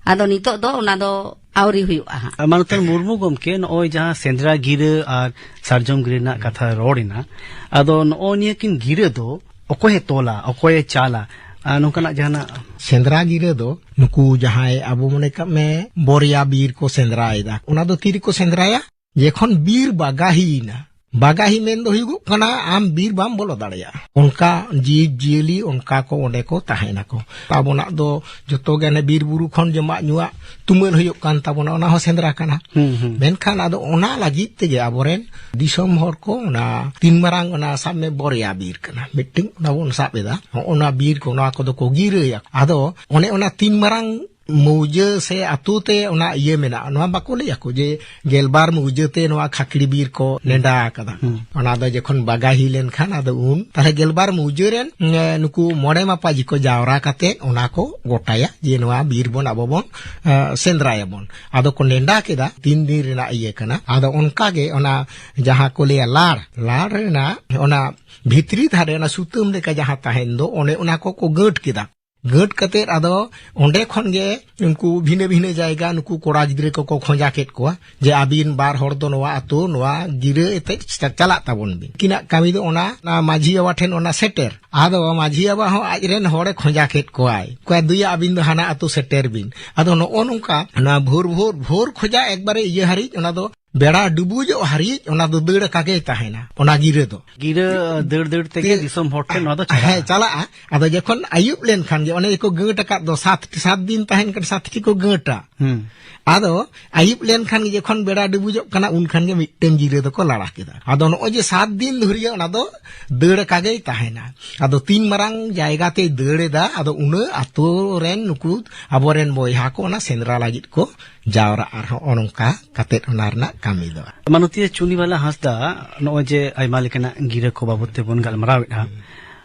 ᱟᱫᱚ ᱱᱤᱛᱚᱜ ᱫᱚ ᱚᱱᱟ ᱫᱚ ᱟᱹᱣᱨᱤ ᱦᱩᱭᱩᱜᱼᱟ ᱦᱟᱸᱜ᱾ ᱢᱟᱱᱚᱛᱟᱱ ᱢᱩᱨᱢᱩ ᱜᱚᱢᱠᱮ, ᱱᱚᱜᱼᱚᱭ ᱡᱟᱦᱟᱸ ᱥᱮᱸᱫᱽᱨᱟ ᱜᱤᱨᱟᱹ ᱟᱨ ᱥᱟᱨᱡᱚᱢ ᱜᱤᱨᱟᱹ ᱨᱮᱱᱟᱜ ᱠᱟᱛᱷᱟ ᱨᱚᱲ ᱮᱱᱟ, ᱟᱫᱚ ᱱᱚᱜᱼᱚᱭ ᱱᱤᱭᱟᱹ ᱠᱤᱱ ᱜᱤᱨᱟᱹ ᱫᱚ ᱚᱠᱚᱭᱮ ᱛᱚᱞᱟ, ᱚᱠᱚᱭᱮ ᱪᱟᱞᱟ, ᱟᱨ ᱱᱚᱝᱠᱟᱱᱟᱜ ᱡᱟᱦᱟᱱᱟᱜ? ᱥᱮᱸᱫᱽᱨᱟ ᱜᱤᱨᱟᱹ ᱫᱚ ᱱᱩᱠᱩ ᱡᱟᱦᱟᱸᱭ, ᱟᱵᱚ ᱢᱚᱱᱮ ᱠᱟᱜ ᱢᱮ, ᱵᱚᱨᱭᱟ ᱵᱤᱨ ᱠᱚ ᱥᱮᱸᱫᱽᱨᱟᱭᱮᱫᱟ, ᱚᱱᱟ ᱫᱚ ᱛᱤᱨᱮᱠᱚ ᱥᱮᱸᱫᱽᱨᱟᱭᱟ? ᱡᱮᱠᱷᱚᱱ ᱵᱤᱨ ᱵᱟᱜᱟᱦᱤᱭᱮᱱᱟ᱾ ᱵᱟᱜᱟᱦᱤ ᱢᱮᱱ ᱫᱚ ᱦᱩᱭᱩᱜᱚᱜ ᱠᱟᱱᱟ ᱟᱢ ᱵᱤᱨ ᱵᱟᱢ ᱵᱚᱞᱚ ᱫᱟᱲᱮᱭᱟᱜᱼᱟ᱾ ᱚᱱᱠᱟ ᱡᱤᱵᱽ ᱡᱤᱭᱟᱹᱞᱤ ᱚᱱᱠᱟ ᱠᱚ ᱚᱸᱰᱮ ᱠᱚ ᱛᱟᱦᱮᱱᱟᱠᱚ᱾ ᱟᱵᱚᱱᱟᱜ ᱫᱚ ᱡᱚᱛᱚ ᱜᱮ ᱦᱟᱱᱮ ᱵᱤᱨ ᱵᱩᱨᱩ ᱠᱷᱚᱱ ᱡᱚᱢᱟᱜ ᱧᱩᱣᱟᱜ ᱛᱩᱢᱟᱹᱞ ᱦᱩᱭᱩᱜ ᱠᱟᱱ ᱛᱟᱵᱚᱱᱟ, ᱚᱱᱟ ᱦᱚᱸ ᱥᱮᱸᱫᱽᱨᱟ ᱠᱟᱱᱟ᱾ ᱦᱩᱸ, ᱦᱩᱸ᱾ ᱢᱮᱱᱠᱷᱟᱱ ᱟᱫᱚ ᱚᱱᱟ ᱞᱟᱹᱜᱤᱫ ᱛᱮᱜᱮ ᱟᱵᱚᱨᱮᱱ ᱫᱤᱥᱚᱢ ᱦᱚᱲ ᱠᱚ ᱚᱱᱟ ᱛᱤᱱ ᱢᱟᱨᱟᱝ, ᱚᱱᱟ ᱥᱟᱵ ᱢᱮ ᱵᱚᱨᱭᱟ ᱵᱤᱨ ᱠᱟᱱᱟ ᱢᱤᱫᱴᱮᱱ, ᱚᱱᱟ ᱵᱚᱱ ᱥᱟᱵ ᱮᱫᱟ, ᱚᱱᱟ ᱵᱤᱨ ᱠᱚ, ᱱᱚᱣᱟ ᱠᱚᱫᱚ ᱠᱚ ᱜᱤᱨᱟᱹᱭᱟ᱾ ᱟᱫᱚ ᱚᱱᱮ ᱚᱱᱟ ᱛᱤᱱ ᱢᱟᱨᱟᱝ ᱢᱩᱡᱟᱹ ᱥᱮ ᱟᱛᱳ ᱛᱮ ᱚᱱᱟ ᱤᱭᱟᱹ ᱢᱮᱱᱟᱜᱼᱟ᱾ ᱱᱚᱣᱟ ᱵᱟᱠᱚ ᱞᱟᱹᱭ ᱟᱠᱚ ᱡᱮ ᱜᱮᱞᱵᱟᱨ ᱢᱩᱡᱟᱹ ᱛᱮ ᱱᱚᱣᱟ ᱠᱷᱟᱠᱲᱤ ᱵᱤᱨ ᱠᱚ ᱱᱮᱰᱟ ᱟᱠᱟᱫᱟ᱾ ᱦᱩᱸ᱾ ᱚᱱᱟ ᱫᱚ ᱡᱚᱠᱷᱚᱱ ᱵᱟᱜᱟᱦᱤ ᱞᱮᱱᱠᱷᱟᱱ ᱟᱫᱚ ᱩᱱ ᱛᱟᱦᱞᱮ ᱜᱮᱞᱵᱟᱨ ᱢᱩᱡᱟᱹ ᱨᱮᱱ, ᱮ, ᱱᱩᱠᱩ ᱢᱚᱬᱮ ᱢᱟᱯᱟᱡᱤ ᱠᱚ ᱡᱟᱣᱨᱟ ᱠᱟᱛᱮ ᱚᱱᱟ ᱠᱚ ᱜᱚᱴᱟᱭᱟ ᱡᱮ ᱱᱚᱣᱟ ᱵᱤᱨ ᱵᱚᱱ ᱟᱵᱚ ᱵᱚᱱ, ᱮ, ᱥᱮᱸᱫᱽᱨᱟᱭᱟᱵᱚᱱ᱾ ᱟᱫᱚ ᱠᱚ ᱱᱮᱰᱟ ᱠᱮᱫᱟ, ᱛᱤᱱ ᱫᱤᱱ ᱨᱮᱱᱟᱜ ᱤᱭᱟᱹ ᱠᱟᱱᱟ᱾ ᱟᱫᱚ ᱚᱱᱠᱟ ᱜᱮ ᱚᱱᱟ ᱡᱟᱦᱟᱸ ᱠᱚ ᱞᱟᱹᱭᱟ ᱞᱟᱲ, ᱞᱟᱲ ᱨᱮᱱᱟᱜ ᱚᱱᱟ ᱵᱷᱤᱛᱨᱤ ᱫᱷᱟᱨᱮ ᱚᱱᱟ ᱥᱩᱛᱟᱹᱢ ᱞᱮᱠᱟ ᱡᱟᱦᱟᱸ ᱛᱟᱦᱮᱱ ᱫᱚ, ᱚᱱᱮ ᱚᱱᱟ ᱠᱚᱠᱚ ᱜᱟᱹᱴ ᱠᱮᱫᱟ᱾ ᱜᱟᱹᱴ ᱠᱟᱛᱮᱫ ᱟᱫᱚ ᱚᱸᱰᱮ ᱠᱷᱚᱱ ᱜᱮ ᱩᱱᱠᱩ ᱵᱷᱤᱱᱟᱹ ᱵᱷᱤᱱᱟᱹ ᱡᱟᱭᱜᱟ ᱱᱩᱠᱩ ᱠᱚᱲᱟ ᱜᱤᱫᱽᱨᱟᱹ ᱠᱚᱠᱚ ᱠᱷᱚᱸᱡᱟ ᱠᱮᱫ ᱠᱚᱣᱟ ᱡᱮ ᱟᱹᱵᱤᱱ ᱵᱟᱨ ᱦᱚᱲ ᱫᱚ ᱱᱚᱣᱟ ᱟᱹᱛᱩ, ᱱᱚᱣᱟ ᱜᱤᱨᱟᱹ ᱮᱛᱮᱫ ᱪᱟ-, ᱪᱟᱞᱟᱜ ᱛᱟᱵᱚᱱ ᱵᱤᱱ᱾ ᱩᱱᱠᱤᱱᱟᱜ ᱠᱟᱹᱢᱤ ᱫᱚ ᱚᱱᱟ, ᱚᱱᱟ ᱢᱟᱹᱡᱷᱤ ᱵᱟᱵᱟ ᱴᱷᱮᱱ ᱚᱱᱟ ᱥᱮᱴᱮᱨ᱾ ᱟᱫᱚ ᱢᱟᱹᱡᱷᱤ ᱵᱟᱵᱟ ᱦᱚᱸ ᱟᱡ ᱨᱮᱱ ᱦᱚᱲᱮ ᱠᱷᱚᱸᱡᱟ ᱠᱮᱫ ᱠᱚᱣᱟᱭ, ᱠᱚᱭᱟ ᱫᱩᱭᱟ ᱟᱹᱵᱤᱱ ᱫᱚ ᱦᱟᱱᱟ ᱟᱹᱛᱩ ᱥᱮᱴᱮᱨ ᱵᱤᱱ᱾ ᱟᱫᱚ ᱱᱚᱜᱼᱚ ᱱᱚᱝᱠᱟ ᱱᱚᱣᱟ ᱵᱷᱳᱨ, ᱵᱷᱳᱨ, ᱵᱷᱳᱨ ᱠᱷᱚᱡᱟᱜ ᱮᱠᱵᱟᱨᱮ ᱤᱭᱟᱹ ᱦᱟᱹᱨᱤᱡ ᱚᱱᱟ ᱫᱚ ᱵᱮᱲᱟ ᱰᱩᱵᱩᱡᱚᱜ ᱦᱟᱹᱨᱤᱡ ᱚᱱᱟ ᱫᱚ ᱫᱟᱹᱲ ᱟᱠᱟ ᱜᱮᱭ ᱛᱟᱦᱮᱱᱟ, ᱚᱱᱟ ᱜᱤᱨᱟᱹ ᱫᱚ᱾ ᱜᱤᱨᱟᱹ ᱫᱟᱹᱲ ᱫᱟᱹᱲ ᱛᱮᱜᱮ ᱛᱮ- ᱫᱤᱥᱚᱢ ᱦᱚᱲ ᱴᱷᱮᱱ ᱱᱚᱣᱟ ᱫᱚ ᱪᱟᱞᱟᱜᱼᱟ᱾ ᱦᱮᱸ, ᱪᱟᱞᱟᱜᱼᱟ᱾ ᱟᱫᱚ ᱡᱚᱠᱷᱚᱱ ᱟᱹᱭᱩᱵ ᱞᱮᱱᱠᱷᱟᱱ ᱜᱮ, ᱚᱱᱮ ᱠᱚ ᱜᱟᱹᱴ ᱟᱠᱟᱫ ᱫᱚ ᱥᱟᱛ, ᱥᱟᱛ ᱫᱤᱱ ᱛᱟᱦᱮᱱ ᱠᱷᱟᱱ ᱥᱟᱛ ᱴᱤ ᱠᱚ ᱜᱟᱹᱴᱟ᱾ ᱦᱩᱸ᱾ ᱟᱫᱚ ᱟᱹᱭᱩᱵ ᱞᱮᱱᱠᱷᱟᱱ ᱜᱮ, ᱡᱚᱠᱷᱚᱱ ᱵᱮᱲᱟ ᱰᱩᱵᱩᱡᱚᱜ ᱠᱟᱱᱟ, ᱩᱱᱠᱷᱟᱱ ᱜᱮ ᱢᱤᱫᱴᱟᱝ ᱜᱤᱨᱟᱹ ᱫᱚᱠᱚ ᱞᱟᱲᱟ ᱠᱮᱫᱟ᱾ ᱟᱫᱚ ᱱᱚᱜᱼᱚᱭ ᱡᱮ ᱥᱟᱛ ᱫᱤᱱ ᱫᱷᱩᱨᱭᱟᱹ ᱚᱱᱟ ᱫᱚ ᱫᱟᱹᱲ ᱟᱠᱟ ᱜᱮᱭ ᱛᱟᱦᱮᱱᱟ᱾ ᱟᱫᱚ ᱛᱤᱱ ᱢᱟᱨᱟᱝ ᱡᱟᱭᱜᱟ ᱛᱮᱭ ᱫᱟᱹᱲ ᱮᱫᱟ, ᱟᱫᱚ ᱩᱱᱟᱹᱜ ᱟᱛᱳ ᱨᱮᱱ ᱱᱩᱠᱩ ᱟᱵᱚᱨᱮᱱ ᱵᱚᱭᱦᱟ ᱠᱚ ᱚᱱᱟ ᱥᱮᱸᱫᱽᱨᱟ ᱞᱟᱹᱜᱤᱫ ᱠᱚ ᱡᱟᱣᱨᱟᱜᱼᱟ᱾ ᱟᱨᱦᱚᱸ ᱱᱚᱜᱼᱚ ᱱᱚᱝᱠᱟ ᱠᱟᱛᱮᱫ ᱚᱱᱟ ᱨᱮᱱᱟᱜ ᱠᱟᱹᱢᱤ ᱫᱚ᱾ ᱢᱟᱱᱚᱛᱤᱭᱟᱹ ᱪᱩᱱᱤᱵᱟᱞᱟ ᱦᱟᱸᱥᱫᱟ, ᱱᱚᱜᱼᱚᱭ ᱡᱮ ᱟᱭᱢᱟ ᱞᱮᱠᱟᱱᱟᱜ ᱜᱤᱨᱟᱹ ᱠᱚ ᱵᱟᱵᱚᱫ ᱛᱮᱵᱚᱱ ᱜᱟᱞᱢᱟᱨᱟᱣᱮᱫᱼᱟ,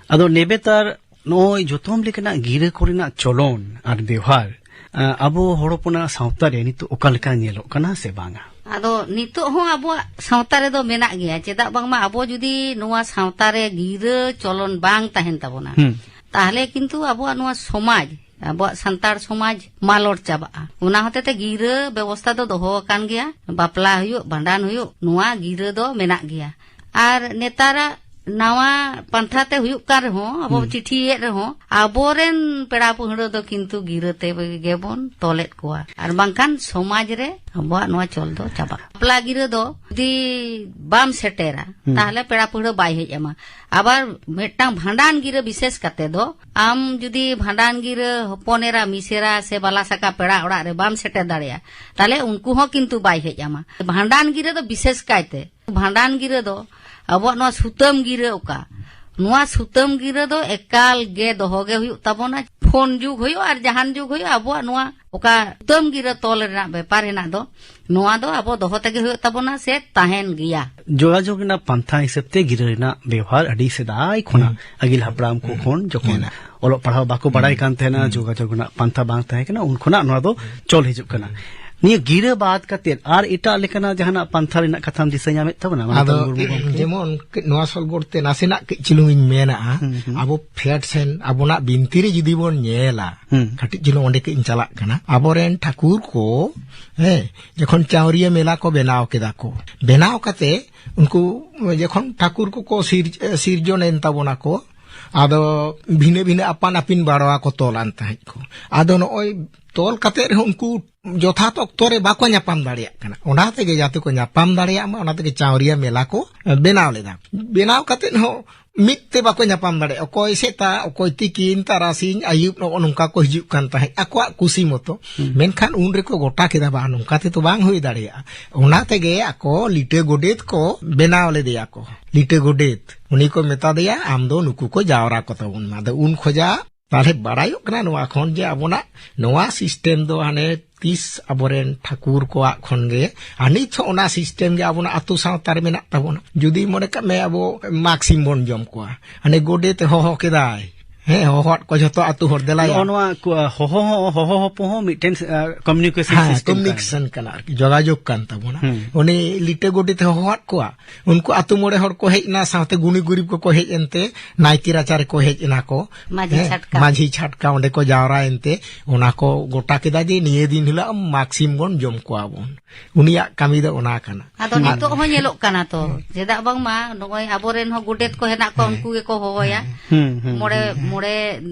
ᱟᱫᱚ ᱱᱮᱵᱮᱛᱟᱨ ᱱᱚᱜᱼᱚᱭ ᱡᱚᱛᱚᱢ ᱞᱮᱠᱟᱱᱟᱜ ᱜᱤᱨᱟᱹ ᱠᱚᱨᱮᱱᱟᱜ ᱪᱚᱞᱚᱱ ᱟᱨ ᱵᱮᱣᱦᱟᱨ, ᱟᱸ, ᱟᱵᱚ ᱦᱚᱲ ᱦᱚᱯᱚᱱᱟᱜ ᱥᱟᱶᱛᱟ ᱨᱮ ᱱᱤᱛᱚᱜ ᱚᱠᱟ ᱞᱮᱠᱟ ᱧᱮᱞᱚᱜ ᱠᱟᱱᱟ ᱥᱮ ᱵᱟᱝᱟ? ᱟᱫᱚ ᱱᱤᱛᱚᱜ ᱦᱚᱸ ᱟᱵᱚᱣᱟᱜ ᱥᱟᱶᱛᱟ ᱨᱮᱫᱚ ᱢᱮᱱᱟᱜ ᱜᱮᱭᱟ᱾ ᱪᱮᱫᱟᱜ ᱵᱟᱝᱢᱟ ᱟᱵᱚ ᱡᱩᱫᱤ ᱱᱚᱣᱟ ᱥᱟᱶᱛᱟ ᱨᱮ ᱜᱤᱨᱟᱹ ᱪᱚᱞᱚᱱ ᱵᱟᱝ ᱛᱟᱦᱮᱱ ᱛᱟᱵᱚᱱᱟ, ᱦᱩᱸ᱾ ᱛᱟᱦᱚᱞᱮ ᱠᱤᱱᱛᱩ ᱟᱵᱚᱣᱟᱜ ᱱᱚᱣᱟ ᱥᱚᱢᱟᱡᱽ, ᱟᱵᱚᱣᱟᱜ ᱥᱟᱱᱛᱟᱲ ᱥᱚᱢᱟᱡᱽ ᱢᱟᱞᱚᱴ ᱪᱟᱵᱟᱜᱼᱟ᱾ ᱚᱱᱟ ᱦᱚᱛᱮ ᱛᱮ ᱜᱤᱨᱟᱹ ᱵᱮᱵᱚᱥᱛᱷᱟ ᱫᱚ ᱫᱚᱦᱚ ᱟᱠᱟᱱ ᱜᱮᱭᱟ᱾ ᱵᱟᱯᱞᱟ ᱦᱩᱭᱩᱜ, ᱵᱷᱟᱸᱰᱟᱱ ᱦᱩᱭᱩᱜ, ᱱᱚᱣᱟ ᱜᱤᱨᱟᱹ ᱫᱚ ᱢᱮᱱᱟᱜ ᱜᱮᱭᱟ᱾ ᱟᱨ ᱱᱮᱛᱟᱨᱟᱜ ᱱᱟᱣᱟ ᱯᱟᱱᱛᱷᱟ ᱛᱮ ᱦᱩᱭᱩᱜ ᱠᱟᱱ ᱨᱮᱦᱚᱸ, ᱟᱵᱚ ᱦᱩᱸ᱾ ᱪᱤᱴᱷᱤᱭᱮᱫ ᱨᱮᱦᱚᱸ, ᱟᱵᱚᱨᱮᱱ ᱯᱮᱲᱟ ᱯᱟᱹᱦᱲᱟᱹ ᱫᱚ ᱠᱤᱱᱛᱩ ᱜᱤᱨᱟᱹ ᱛᱮᱜᱮ ᱵᱚᱱ ᱛᱚᱞᱮᱫ ᱠᱚᱣᱟ᱾ ᱟᱨ ᱵᱟᱝᱠᱷᱟᱱ ᱥᱚᱢᱟᱡᱽ ᱨᱮ ᱟᱵᱚᱣᱟᱜ ᱱᱚᱣᱟ ᱪᱚᱞ ᱫᱚ ᱪᱟᱵᱟᱜᱼᱟ᱾ ᱵᱟᱯᱞᱟ ᱜᱤᱨᱟᱹ ᱫᱚ ᱡᱩᱫᱤ ᱵᱟᱢ ᱥᱮᱴᱮᱨᱟ, ᱦᱩᱸ᱾ ᱛᱟᱦᱚᱞᱮ ᱯᱮᱲᱟ ᱯᱟᱹᱦᱲᱟᱹ ᱵᱟᱭ ᱦᱮᱡ ᱟᱢᱟ᱾ ᱟᱵᱟᱨ ᱢᱤᱫᱴᱟᱝ ᱵᱷᱟᱸᱰᱟᱱ ᱜᱤᱨᱟᱹ ᱵᱤᱥᱮᱥ ᱠᱟᱛᱮ ᱫᱚ, ᱟᱢ ᱡᱩᱫᱤ ᱵᱷᱟᱸᱰᱟᱱ ᱜᱤᱨᱟᱹ ᱦᱚᱯᱚᱱ ᱮᱨᱟ, ᱢᱤᱥᱮᱨᱟ ᱥᱮ ᱵᱟᱞᱟ ᱥᱟᱠᱟ ᱯᱮᱲᱟ ᱚᱲᱟᱜ ᱨᱮ ᱵᱟᱢ ᱥᱮᱴᱮᱨ ᱫᱟᱲᱮᱭᱟᱜᱼᱟ, ᱛᱟᱦᱚᱞᱮ ᱩᱱᱠᱩ ᱦᱚᱸ ᱠᱤᱱᱛᱩ ᱵᱟᱭ ᱦᱮᱡ ᱟᱢᱟ᱾ ᱵᱷᱟᱸᱰᱟᱱ ᱜᱤᱨᱟᱹ ᱫᱚ ᱵᱤᱥᱮᱥ ᱠᱟᱭᱛᱮ, ᱵᱷᱟᱸᱰᱟᱱ ᱜᱤᱨᱟᱹ ᱫᱚ ᱟᱵᱚᱣᱟᱜ ᱱᱚᱣᱟ ᱥᱩᱛᱟᱹᱢ ᱜᱤᱨᱟᱹ ᱚᱠᱟ, ᱱᱚᱣᱟ ᱥᱩᱛᱟᱹᱢ ᱜᱤᱨᱟᱹ ᱫᱚ ᱮᱠᱟᱞ ᱜᱮ ᱫᱚᱦᱚ ᱜᱮ ᱦᱩᱭᱩᱜ ᱛᱟᱵᱚᱱᱟ᱾ ᱯᱷᱳᱱ ᱡᱩᱜᱽ ᱦᱩᱭᱩᱜ ᱟᱨ ᱡᱟᱦᱟᱱ ᱡᱩᱜᱽ ᱦᱩᱭᱩᱜ, ᱟᱵᱚᱣᱟᱜ ᱱᱚᱣᱟ ᱚᱠᱟ ᱥᱩᱛᱟᱹᱢ ᱜᱤᱨᱟᱹ ᱛᱚᱞ ᱨᱮᱱᱟᱜ ᱵᱮᱯᱟᱨ ᱦᱮᱱᱟᱜ ᱫᱚ, ᱱᱚᱣᱟ ᱫᱚ ᱟᱵᱚ ᱫᱚᱦᱚ ᱛᱮᱜᱮ ᱦᱩᱭᱩᱜ ᱛᱟᱵᱚᱱᱟ ᱥᱮ ᱛᱟᱦᱮᱱ ᱜᱮᱭᱟ᱾ ᱡᱳᱜᱟᱡᱳᱜᱽ ᱨᱮᱱᱟᱜ ᱯᱟᱱᱛᱷᱟ ᱦᱤᱥᱟᱹᱵ ᱛᱮ ᱜᱤᱨᱟᱹ ᱨᱮᱱᱟᱜ ᱵᱮᱣᱦᱟᱨ ᱟᱹᱰᱤ ᱥᱮᱫᱟᱭ ᱠᱷᱚᱱᱟᱜ, ᱦᱩᱸ᱾ ᱟᱹᱜᱤᱞ ᱦᱟᱯᱲᱟᱢ ᱠᱚ ᱦᱩᱸ᱾ ᱠᱷᱚᱱ ᱡᱚᱠᱷᱚᱱ ᱦᱮᱸ᱾ ᱚᱞᱚᱜ ᱯᱟᱲᱦᱟᱣ ᱵᱟᱠᱚ ᱵᱟᱲᱟᱭ ᱦᱩᱸ᱾ ᱠᱟᱱ ᱛᱟᱦᱮᱱᱟ, ᱦᱩᱸ᱾ ᱡᱳᱜᱟᱡᱳᱜᱽ ᱨᱮᱱᱟᱜ ᱯᱟᱱᱛᱷᱟ ᱵᱟᱝ ᱛᱟᱦᱮᱸ ᱠᱟᱱᱟ, ᱩᱱ ᱠᱷᱚᱱᱟᱜ ᱱᱚᱣᱟ ᱫᱚ ᱪᱚᱞ ᱦᱤᱡᱩᱜ ᱠᱟᱱᱟ᱾ ᱱᱤᱭᱟᱹ ᱜᱤᱨᱟᱹ ᱵᱟᱫ ᱠᱟᱛᱮᱫ ᱟᱨ ᱮᱴᱟᱜ ᱞᱮᱠᱟᱱᱟᱜ ᱡᱟᱦᱟᱱᱟᱜ ᱯᱟᱱᱛᱷᱟ ᱨᱮᱱᱟᱜ ᱠᱟᱛᱷᱟᱢ ᱫᱤᱥᱟᱹ ᱧᱟᱢᱮᱫ ᱛᱟᱵᱚᱱᱟ, ᱢᱟᱱᱚᱛᱟᱱ ᱟᱫᱚ ᱢᱩᱨᱢᱩ ᱜᱚᱢᱠᱮ? ᱡᱮᱢᱚᱱ ᱠᱟᱹᱡ ᱱᱚᱣᱟ ᱥᱚᱞᱵᱚᱨ ᱛᱮ ᱱᱟᱥᱮᱱᱟᱜ ᱠᱟᱹᱡ ᱪᱩᱞᱩᱝ ᱤᱧ ᱢᱮᱱᱟᱜᱼᱟ᱾ ᱦᱩᱸ, ᱦᱩᱸ᱾ ᱟᱵᱚ ᱯᱷᱮᱰ ᱥᱮᱱ ᱟᱵᱚᱱᱟᱜ ᱵᱤᱱᱛᱤ ᱨᱮ ᱡᱩᱫᱤ ᱵᱚᱱ ᱧᱮᱞᱟ, ᱦᱩᱸ᱾ ᱠᱟᱹᱴᱤᱡ ᱪᱩᱞᱩᱝ ᱚᱸᱰᱮ ᱠᱟᱹᱡ ᱤᱧ ᱪᱟᱞᱟᱜ ᱠᱟᱱᱟ᱾ ᱟᱵᱚᱨᱮᱱ ᱴᱷᱟᱹᱠᱩᱨ ᱠᱚ, ᱦᱮᱸ, ᱡᱚᱠᱷᱚᱱ ᱪᱟᱣᱨᱤᱭᱟᱹ ᱢᱮᱞᱟ ᱠᱚ ᱵᱮᱱᱟᱣ ᱠᱮᱫᱟ ᱠᱚ, ᱵᱮᱱᱟᱣ ᱠᱟᱛᱮ ᱩᱱᱠᱩ ᱡᱚᱠᱷᱚᱱ ᱴᱷᱟᱹᱠᱩᱨ ᱠᱚᱠᱚ ᱥᱤᱨ-, ᱥᱤᱨᱡᱚᱱ ᱮᱱ ᱛᱟᱵᱚᱱᱟ ᱠᱚ, ᱟᱫᱚ ᱵᱷᱤᱱᱟᱹ ᱵᱷᱤᱱᱟᱹ ᱟᱯᱟᱱ ᱟᱹᱯᱤᱱ ᱵᱟᱨᱣᱟ ᱠᱚ ᱛᱚᱞᱟᱱ ᱛᱟᱦᱮᱸᱫ ᱠᱚ᱾ ᱟᱫᱚ ᱱᱚᱜᱼᱚᱭ ᱛᱚᱞ ᱠᱟᱛᱮ ᱨᱮᱦᱚᱸ ᱩᱱᱠᱩ ᱡᱚᱛᱷᱟᱛ ᱚᱠᱛᱚ ᱨᱮ ᱵᱟᱠᱚ ᱧᱟᱯᱟᱢ ᱫᱟᱲᱮᱭᱟᱜ ᱠᱟᱱᱟ᱾ ᱚᱱᱟ ᱛᱮᱜᱮ ᱡᱟᱛᱮ ᱠᱚ ᱧᱟᱯᱟᱢ ᱫᱟᱲᱮᱭᱟᱜ ᱢᱟ, ᱚᱱᱟ ᱛᱮᱜᱮ ᱪᱟᱣᱨᱤᱭᱟ ᱢᱮᱞᱟ ᱠᱚ ᱵᱮᱱᱟᱣ ᱞᱮᱫᱟ᱾ ᱵᱮᱱᱟᱣ ᱠᱟᱛᱮ ᱦᱚᱸ ᱢᱤᱫ ᱛᱮ ᱵᱟᱠᱚ ᱧᱟᱯᱟᱢ ᱫᱟᱲᱮᱭᱟᱜᱼᱟ᱾ ᱚᱠᱚᱭ ᱥᱮᱛᱟᱜ, ᱚᱠᱚᱭ ᱛᱤᱠᱤᱱ, ᱛᱟᱨᱟᱥᱤᱧ, ᱟᱹᱭᱩᱵ, ᱱᱚᱜᱼᱚ ᱱᱚᱝᱠᱟ ᱠᱚ ᱦᱤᱡᱩᱜ ᱠᱟᱱ ᱛᱟᱦᱮᱸᱫ ᱟᱠᱚᱣᱟᱜ ᱠᱩᱥᱤ ᱢᱚᱛᱚ᱾ ᱦᱩᱸ᱾ ᱢᱮᱱᱠᱷᱟᱱ ᱩᱱ ᱨᱮᱠᱚ ᱜᱚᱴᱟ ᱠᱮᱫᱟ, ᱵᱟᱝ, ᱱᱚᱝᱠᱟ ᱛᱮᱫᱚ ᱵᱟᱝ ᱦᱩᱭ ᱫᱟᱲᱮᱭᱟᱜᱼᱟ᱾ ᱚᱱᱟ ᱛᱮᱜᱮ ᱟᱠᱚ ᱞᱤᱴᱟᱹ ᱜᱚᱰᱮᱛ ᱠᱚ ᱵᱮᱱᱟᱣ ᱞᱮᱫᱮᱭᱟ ᱠᱚ᱾ ᱞᱤᱴᱟᱹ ᱜᱚᱰᱮᱛ, ᱩᱱᱤ ᱠᱚ ᱢᱮᱛᱟ ᱫᱮᱭᱟ, "ᱟᱢ ᱫᱚ ᱱᱩᱠᱩ ᱠᱚ ᱡᱟᱣᱨᱟ ᱠᱚ ᱛᱟᱵᱚᱱ ᱢᱟ᱾" ᱟᱫᱚ ᱩᱱ ᱠᱷᱚᱡᱟᱜ ᱛᱟᱦᱞᱮ ᱵᱟᱲᱟᱭᱚᱜ ᱠᱟᱱᱟ ᱱᱚᱣᱟ ᱠᱷᱚᱱ ᱡᱮ ᱟᱵᱚᱱᱟᱜ ᱱᱚᱣᱟ ᱥᱤᱥᱴᱮᱢ ᱫᱚ ᱦᱟᱱᱮ ᱛᱤᱥ ᱟᱵᱚᱨᱮᱱ ᱴᱷᱟᱹᱠᱩᱨ ᱠᱚᱣᱟᱜ ᱠᱷᱚᱱ ᱜᱮ, ᱟᱨ ᱱᱤᱛ ᱦᱚᱸ ᱚᱱᱟ ᱥᱤᱥᱴᱮᱢ ᱜᱮ ᱟᱵᱚᱱᱟᱜ ᱟᱹᱛᱩ ᱥᱟᱶᱛᱟ ᱨᱮ ᱢᱮᱱᱟᱜ ᱛᱟᱵᱚᱱᱟ᱾ ᱡᱩᱫᱤ ᱢᱚᱱᱮ ᱠᱟᱜ ᱢᱮ ᱟᱵᱚ ᱢᱟᱜᱽ ᱥᱤᱢ ᱵᱚᱱ ᱡᱚᱢ ᱠᱚᱣᱟ, ᱦᱟᱱᱮ ᱜᱚᱰᱮᱛ ᱮ ᱦᱚᱦᱚ ᱠᱮᱫᱟᱭ, ᱦᱮᱸ, ᱦᱚᱦᱚᱣᱟᱫ ᱠᱚ ᱡᱷᱚᱛᱚ ᱟᱹᱛᱩ ᱦᱚᱲ, "ᱫᱮᱞᱟᱭᱟ᱾" ᱱᱚᱜᱼᱚ ᱱᱚᱣᱟ ᱠᱚ, ᱦᱚᱦᱚ ᱦᱚᱸ, ᱦᱚᱦᱚ ᱦᱚᱯᱚ ᱦᱚᱸ ᱢᱤᱫᱴᱮᱱ, ᱟ, ᱠᱚᱢᱤᱭᱩᱱᱤᱠᱮᱥᱚᱱ ᱦᱮᱸ, ᱥᱤᱥᱴᱮᱢ ᱠᱟᱱᱟ᱾ ᱠᱚᱢᱤᱭᱩᱱᱤᱠᱮᱥᱚᱱ ᱠᱟᱱᱟ ᱟᱨᱠᱤ, ᱡᱳᱜᱟᱡᱳᱜᱽ ᱠᱟᱱ ᱛᱟᱵᱚᱱᱟ᱾ ᱦᱩᱸ᱾ ᱩᱱᱤ ᱞᱤᱴᱟᱹ ᱜᱚᱰᱮᱛ ᱮ ᱦᱚᱦᱚᱣᱟᱫ ᱠᱚᱣᱟ, ᱩᱱᱠᱩ ᱟᱹᱛᱩ ᱢᱚᱬᱮ ᱦᱚᱲ ᱠᱚ ᱦᱮᱡ ᱮᱱᱟ, ᱥᱟᱶᱛᱮ ᱜᱩᱱᱤ ᱜᱩᱨᱤᱵ ᱠᱚᱠᱚ ᱦᱮᱡ ᱮᱱᱛᱮ ᱱᱟᱭᱠᱮ ᱨᱟᱪᱟ ᱨᱮᱠᱚ ᱦᱮᱡ ᱮᱱᱟ ᱠᱚ᱾ ᱢᱟᱹᱡᱷᱤ ᱦᱮᱸ, ᱪᱷᱟᱴᱠᱟ᱾ ᱢᱟᱹᱡᱷᱤ ᱪᱷᱟᱴᱠᱟ ᱚᱸᱰᱮ ᱠᱚ ᱡᱟᱣᱨᱟᱭᱮᱱᱛᱮ ᱚᱱᱟ ᱠᱚ ᱜᱚᱴᱟ ᱠᱮᱫᱟ ᱡᱮ ᱱᱤᱭᱟᱹ ᱫᱤᱱ ᱦᱤᱞᱳᱜ ᱢᱟᱜᱽ ᱥᱤᱢ ᱵᱚᱱ ᱡᱚᱢ ᱠᱚᱣᱟ ᱵᱚᱱ᱾ ᱩᱱᱤᱭᱟᱜ ᱠᱟᱹᱢᱤ ᱫᱚ ᱚᱱᱟ ᱠᱟᱱᱟ᱾ ᱟᱫᱚ ᱟᱨ ᱱᱤᱛᱚᱜ ᱦᱚᱸ ᱧᱮᱞᱚᱜ ᱠᱟᱱᱟ ᱛᱚ, ᱪᱮᱫᱟᱜ ᱵᱟᱝᱢᱟ ᱱᱚᱜᱼᱚᱭ ᱟᱵᱚᱨᱮᱱ ᱦᱚᱸ ᱜᱚᱰᱮᱛ ᱠᱚ ᱦᱮᱱᱟᱜ ᱠᱚᱣᱟ, ᱦᱮᱸ᱾ ᱩᱱᱠᱩ ᱜᱮᱠᱚ ᱦᱚᱦᱚᱭᱟ᱾ ᱦᱩᱸ, ᱦᱩᱸ, ᱢᱚᱬᱮ, ᱦᱩᱸ᱾ ᱢᱚᱬᱮ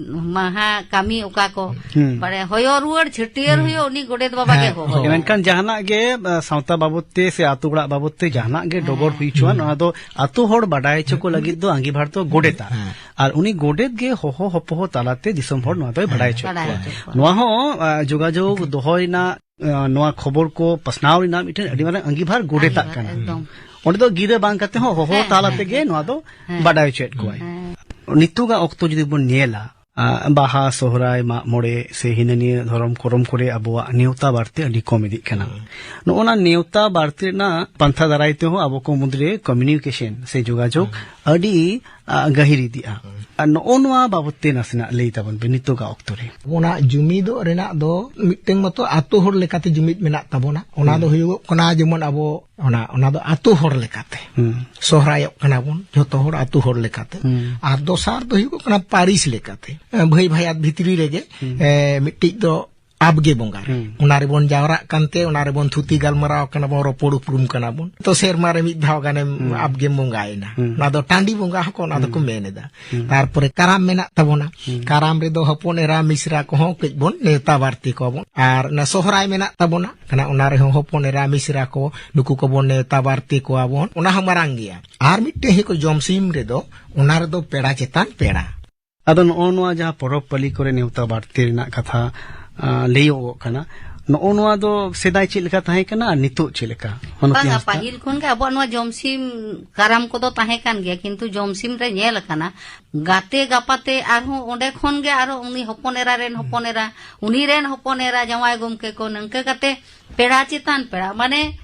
ᱢᱟᱦᱟ ᱠᱟᱹᱢᱤ ᱚᱠᱟ ᱠᱚ, ᱦᱩᱸ᱾ ᱢᱟᱱᱮ ᱦᱚᱭᱚ ᱨᱩᱣᱟᱹᱲ ᱪᱷᱟᱹᱴᱭᱟᱹᱨ ᱦᱩᱸ᱾ ᱦᱩᱭᱩᱜ ᱩᱱᱤ ᱜᱚᱰᱮᱛ ᱵᱟᱵᱟ ᱜᱮ ᱦᱮᱸ, ᱦᱚᱦᱚᱭᱟ᱾ ᱦᱳᱭ᱾ ᱢᱮᱱᱠᱷᱟᱱ ᱡᱟᱦᱟᱱᱟᱜ ᱜᱮ, ᱟ, ᱥᱟᱶᱛᱟ ᱵᱟᱵᱚᱫ ᱛᱮ ᱥᱮ ᱟᱛᱳ ᱚᱲᱟᱜ ᱵᱟᱵᱚᱫ ᱛᱮ ᱡᱟᱦᱟᱱᱟᱜ ᱜᱮ ᱰᱚᱜᱚᱨ ᱦᱮᱸ᱾ ᱦᱩᱭ ᱦᱚᱪᱚᱣᱟᱱ, ᱦᱩᱸ᱾ ᱚᱱᱟ ᱫᱚ ᱟᱛᱳ ᱦᱚᱲ ᱵᱟᱰᱟᱭ ᱦᱚᱪᱚ ᱠᱚ ᱞᱟᱹᱜᱤᱫ ᱫᱚ ᱟᱸᱜᱤᱵᱷᱟᱨ ᱫᱚ ᱜᱚᱰᱮᱛᱟᱜ᱾ ᱦᱮᱸ᱾ ᱟᱨ ᱩᱱᱤ ᱜᱚᱰᱮᱛ ᱜᱮ ᱦᱚᱦᱚ ᱦᱚᱯᱚᱦᱚ ᱛᱟᱞᱟᱛᱮ ᱫᱤᱥᱚᱢ ᱦᱚᱲ ᱱᱚᱣᱟ ᱫᱚᱭ ᱵᱟᱰᱟᱭ ᱦᱚᱪᱚᱭᱮᱫ ᱵᱟᱰᱟᱭ ᱠᱚᱣᱟ᱾ ᱦᱚᱪᱚ ᱠᱚᱣᱟ᱾ ᱱᱚᱣᱟ ᱦᱚᱸ, ᱟ, ᱡᱳᱜᱟᱡᱳᱜᱽ ᱫᱚᱦᱚ ᱨᱮᱱᱟᱜ, ᱟ, ᱱᱚᱣᱟ ᱠᱷᱚᱵᱚᱨ ᱠᱚ ᱯᱟᱥᱱᱟᱣ ᱨᱮᱱᱟᱜ ᱢᱤᱫᱴᱮᱱ ᱟᱹᱰᱤ ᱢᱟᱨᱟᱝ ᱟᱸᱜᱤᱵᱷᱟᱨ ᱜᱚᱰᱮᱛᱟᱜ ᱟᱸᱜᱤᱵᱷᱟᱨ, ᱠᱟᱱᱟ᱾ ᱮᱠᱫᱚᱢ᱾ ᱚᱸᱰᱮ ᱫᱚ ᱜᱤᱨᱟᱹ ᱵᱟᱝ ᱠᱟᱛᱮ ᱦᱚᱸ ᱦᱚᱦᱚ ᱦᱮᱸ, ᱛᱟᱞᱟ ᱦᱮᱸ, ᱛᱮᱜᱮ ᱦᱮᱸ᱾ ᱱᱚᱣᱟ ᱫᱚ ᱦᱮᱸ᱾ ᱵᱟᱰᱟᱭ ᱦᱚᱪᱚᱭᱮᱫ ᱠᱚᱣᱟᱭ᱾ ᱦᱮᱸ᱾ ᱱᱤᱛᱚᱜᱟᱜ ᱚᱠᱛᱚ ᱡᱩᱫᱤ ᱵᱚᱱ ᱧᱮᱞᱟ, ᱟ, ᱵᱟᱦᱟ, ᱥᱚᱦᱨᱟᱭ, ᱢᱟᱜ ᱢᱚᱬᱮ ᱥᱮ ᱦᱤᱱᱟᱹ ᱱᱤᱭᱟᱹ ᱫᱷᱚᱨᱚᱢ ᱠᱚᱨᱚᱢ ᱠᱚᱨᱮ ᱟᱵᱚᱣᱟᱜ ᱱᱮᱣᱛᱟ ᱵᱟᱨᱛᱮ ᱟᱹᱰᱤ ᱠᱚᱢ ᱤᱫᱤᱜ ᱠᱟᱱᱟ᱾ ᱦᱩᱸ᱾ ᱱᱚᱜᱼᱚ ᱱᱟ ᱱᱮᱣᱛᱟ ᱵᱟᱨᱛᱮ ᱨᱮᱱᱟᱜ ᱯᱟᱱᱛᱷᱟ ᱫᱟᱨᱟᱭ ᱛᱮᱦᱚᱸ ᱟᱵᱚ ᱠᱚ ᱢᱩᱫᱽᱨᱮ ᱠᱚᱢᱤᱭᱩᱱᱤᱠᱮᱥᱚᱱ ᱥᱮ ᱡᱳᱜᱟᱡᱳᱜᱽ ᱦᱩᱸ᱾ ᱟᱹᱰᱤ, ᱟ, ᱜᱟᱹᱦᱤᱨ ᱤᱫᱤᱜᱼᱟ᱾ ᱦᱩᱸ᱾ ᱟᱨ ᱱᱚᱜᱼᱚ ᱱᱚᱣᱟ ᱵᱟᱵᱚᱛ ᱛᱮ ᱱᱟᱥᱮᱱᱟᱜ ᱞᱟᱹᱭ ᱛᱟᱵᱚᱱ ᱯᱮ ᱱᱤᱛᱚᱜᱟᱜ ᱚᱠᱛᱚ ᱨᱮ᱾ ᱚᱱᱟ ᱡᱩᱢᱤᱫᱚᱜ ᱨᱮᱱᱟᱜ ᱫᱚ ᱢᱤᱫᱴᱟᱝ ᱢᱚᱛᱚ ᱟᱛᱳ ᱦᱚᱲ ᱞᱮᱠᱟᱛᱮ ᱡᱩᱢᱤᱫ ᱢᱮᱱᱟᱜ ᱛᱟᱵᱚᱱᱟ᱾ ᱚᱱᱟ ᱫᱚ ᱦᱩᱸ᱾ ᱦᱩᱭᱩᱜᱚᱜ ᱠᱟᱱᱟ ᱡᱮᱢᱚᱱ ᱟᱵᱚ ᱚᱱᱟ, ᱚᱱᱟ ᱫᱚ ᱟᱛᱳ ᱦᱚᱲ ᱞᱮᱠᱟᱛᱮ᱾ ᱦᱩᱸ᱾ ᱥᱚᱦᱨᱟᱭᱚᱜ ᱠᱟᱱᱟ ᱵᱚᱱ ᱡᱷᱚᱛᱚ ᱦᱚᱲ ᱟᱛᱳ ᱦᱚᱲ ᱞᱮᱠᱟᱛᱮ᱾ ᱦᱩᱸ᱾ ᱟᱨ ᱫᱚᱥᱟᱨ ᱫᱚ ᱦᱩᱭᱩᱜᱚᱜ ᱠᱟᱱᱟ ᱯᱟᱹᱨᱤᱥ ᱞᱮᱠᱟᱛᱮ᱾ ᱮ, ᱵᱷᱟᱹᱭ ᱵᱷᱟᱭᱟᱛ ᱵᱷᱤᱛᱨᱤ ᱨᱮᱜᱮ, ᱦᱩᱸ᱾ ᱮ, ᱢᱤᱫᱴᱤᱡ ᱫᱚ ᱟᱵᱜᱮ ᱵᱚᱸᱜᱟ ᱨᱮ᱾ ᱦᱩᱸ᱾ ᱚᱱᱟ ᱨᱮᱵᱚᱱ ᱡᱟᱣᱨᱟᱜ ᱠᱟᱱᱛᱮ, ᱚᱱᱟ ᱨᱮᱵᱚᱱ ᱛᱷᱩᱛᱤ ᱜᱟᱞᱢᱟᱨᱟᱣ ᱠᱟᱱᱟ ᱵᱚᱱ, ᱨᱚᱯᱚᱲ ᱩᱯᱨᱩᱢ ᱠᱟᱱᱟ ᱵᱚᱱ᱾ ᱛᱚ ᱥᱮᱨᱢᱟ ᱨᱮ ᱢᱤᱫ ᱫᱷᱟᱣ ᱜᱟᱱᱮᱢ ᱦᱩᱸ᱾ ᱟᱵᱜᱮᱢ ᱵᱚᱸᱜᱟᱭᱮᱱᱟ᱾ ᱦᱩᱸ᱾ ᱚᱱᱟ ᱫᱚ ᱴᱟᱺᱰᱤ ᱵᱚᱸᱜᱟ ᱦᱚᱸᱠᱚ ᱚᱱᱟ ᱫᱚᱠᱚ ᱦᱩᱸ᱾ ᱢᱮᱱᱮᱫᱟ᱾ ᱦᱩᱸ᱾ ᱛᱟᱨᱯᱚᱨᱮ ᱠᱟᱨᱟᱢ ᱢᱮᱱᱟᱜ ᱛᱟᱵᱚᱱᱟ᱾ ᱦᱩᱸ᱾ ᱠᱟᱨᱟᱢ ᱨᱮᱫᱚ ᱦᱚᱯᱚᱱ ᱮᱨᱟ ᱢᱤᱥᱨᱟ ᱠᱚᱦᱚᱸ ᱠᱟᱹᱡ ᱵᱚᱱ ᱱᱮᱣᱛᱟ ᱵᱟᱨᱛᱮ ᱠᱚᱣᱟ ᱵᱚᱱ᱾ ᱟᱨ ᱚᱱᱟ ᱥᱚᱦᱨᱟᱭ ᱢᱮᱱᱟᱜ ᱛᱟᱵᱚᱱᱟ, ᱠᱟᱱᱟ, ᱚᱱᱟ ᱨᱮᱦᱚᱸ ᱦᱚᱯᱚᱱ ᱮᱨᱟ ᱢᱤᱥᱨᱟ ᱠᱚ ᱱᱩᱠᱩ ᱠᱚᱵᱚᱱ ᱱᱮᱣᱛᱟ ᱵᱟᱨᱛᱮ ᱠᱚᱣᱟ ᱵᱚᱱ᱾ ᱚᱱᱟ ᱦᱚᱸ ᱢᱟᱨᱟᱝ ᱜᱮᱭᱟ᱾ ᱟᱨ ᱢᱤᱫᱴᱮᱱ ᱦᱮᱸ ᱠᱚ ᱡᱚᱢ ᱥᱤᱢ ᱨᱮᱫᱚ ᱚᱱᱟ ᱨᱮᱫᱚ ᱯᱮᱲᱟ ᱪᱮᱛᱟᱱ ᱯᱮᱲᱟ᱾ ᱟᱫᱚ ᱱᱚᱜᱼᱚ ᱱᱚᱣᱟ ᱡᱟᱦᱟᱸ ᱯᱚᱨᱚᱵᱽ ᱯᱟᱹᱞᱤ ᱠᱚᱨᱮ ᱱᱮᱣᱛᱟ ᱵᱟᱨᱛᱮ ᱨᱮᱱᱟᱜ ᱠᱟᱛᱷᱟ, ᱟᱸ, ᱞᱟᱹᱭᱚᱜᱚᱜ ᱠᱟᱱᱟ, ᱱᱚᱜᱼᱚ ᱱᱚᱣᱟ ᱫᱚ ᱥᱮᱫᱟᱭ ᱪᱮᱫ ᱞᱮᱠᱟ ᱛᱟᱦᱮᱸ ᱠᱟᱱᱟ ᱟᱨ ᱱᱤᱛᱚᱜ ᱪᱮᱫ ᱞᱮᱠᱟ? ᱢᱟᱱᱚᱛᱤ ᱵᱟᱝᱟ, ᱦᱟᱸᱥᱫᱟ᱾ ᱯᱟᱹᱦᱤᱞ ᱠᱷᱚᱱ ᱜᱮ ᱟᱵᱚᱣᱟᱜ ᱱᱚᱣᱟ ᱡᱚᱢᱥᱤᱢ ᱠᱟᱨᱟᱢ ᱠᱚᱫᱚ ᱛᱟᱦᱮᱸ ᱠᱟᱱ ᱜᱮᱭᱟ, ᱠᱤᱱᱛᱩ ᱡᱚᱢᱥᱤᱢ ᱨᱮ ᱧᱮᱞ ᱟᱠᱟᱱᱟ, ᱜᱟᱛᱮ ᱜᱟᱯᱟᱛᱮ ᱟᱨᱦᱚᱸ ᱚᱸᱰᱮ ᱠᱷᱚᱱ ᱜᱮ ᱟᱨᱦᱚᱸ ᱩᱱᱤ ᱦᱚᱯᱚᱱ ᱮᱨᱟ ᱨᱮᱱ ᱦᱚᱯᱚᱱ ᱮᱨᱟ, ᱩᱱᱤ ᱨᱮᱱ ᱦᱚᱯᱚᱱ ᱮᱨᱟ, ᱡᱟᱶᱟᱭ ᱜᱚᱢᱠᱮ ᱠᱚ, ᱱᱤᱝᱠᱟᱹ ᱠᱟᱛᱮ ᱯᱮᱲᱟ ᱪᱮᱛᱟᱱ ᱯᱮᱲᱟ, ᱢᱟᱱᱮ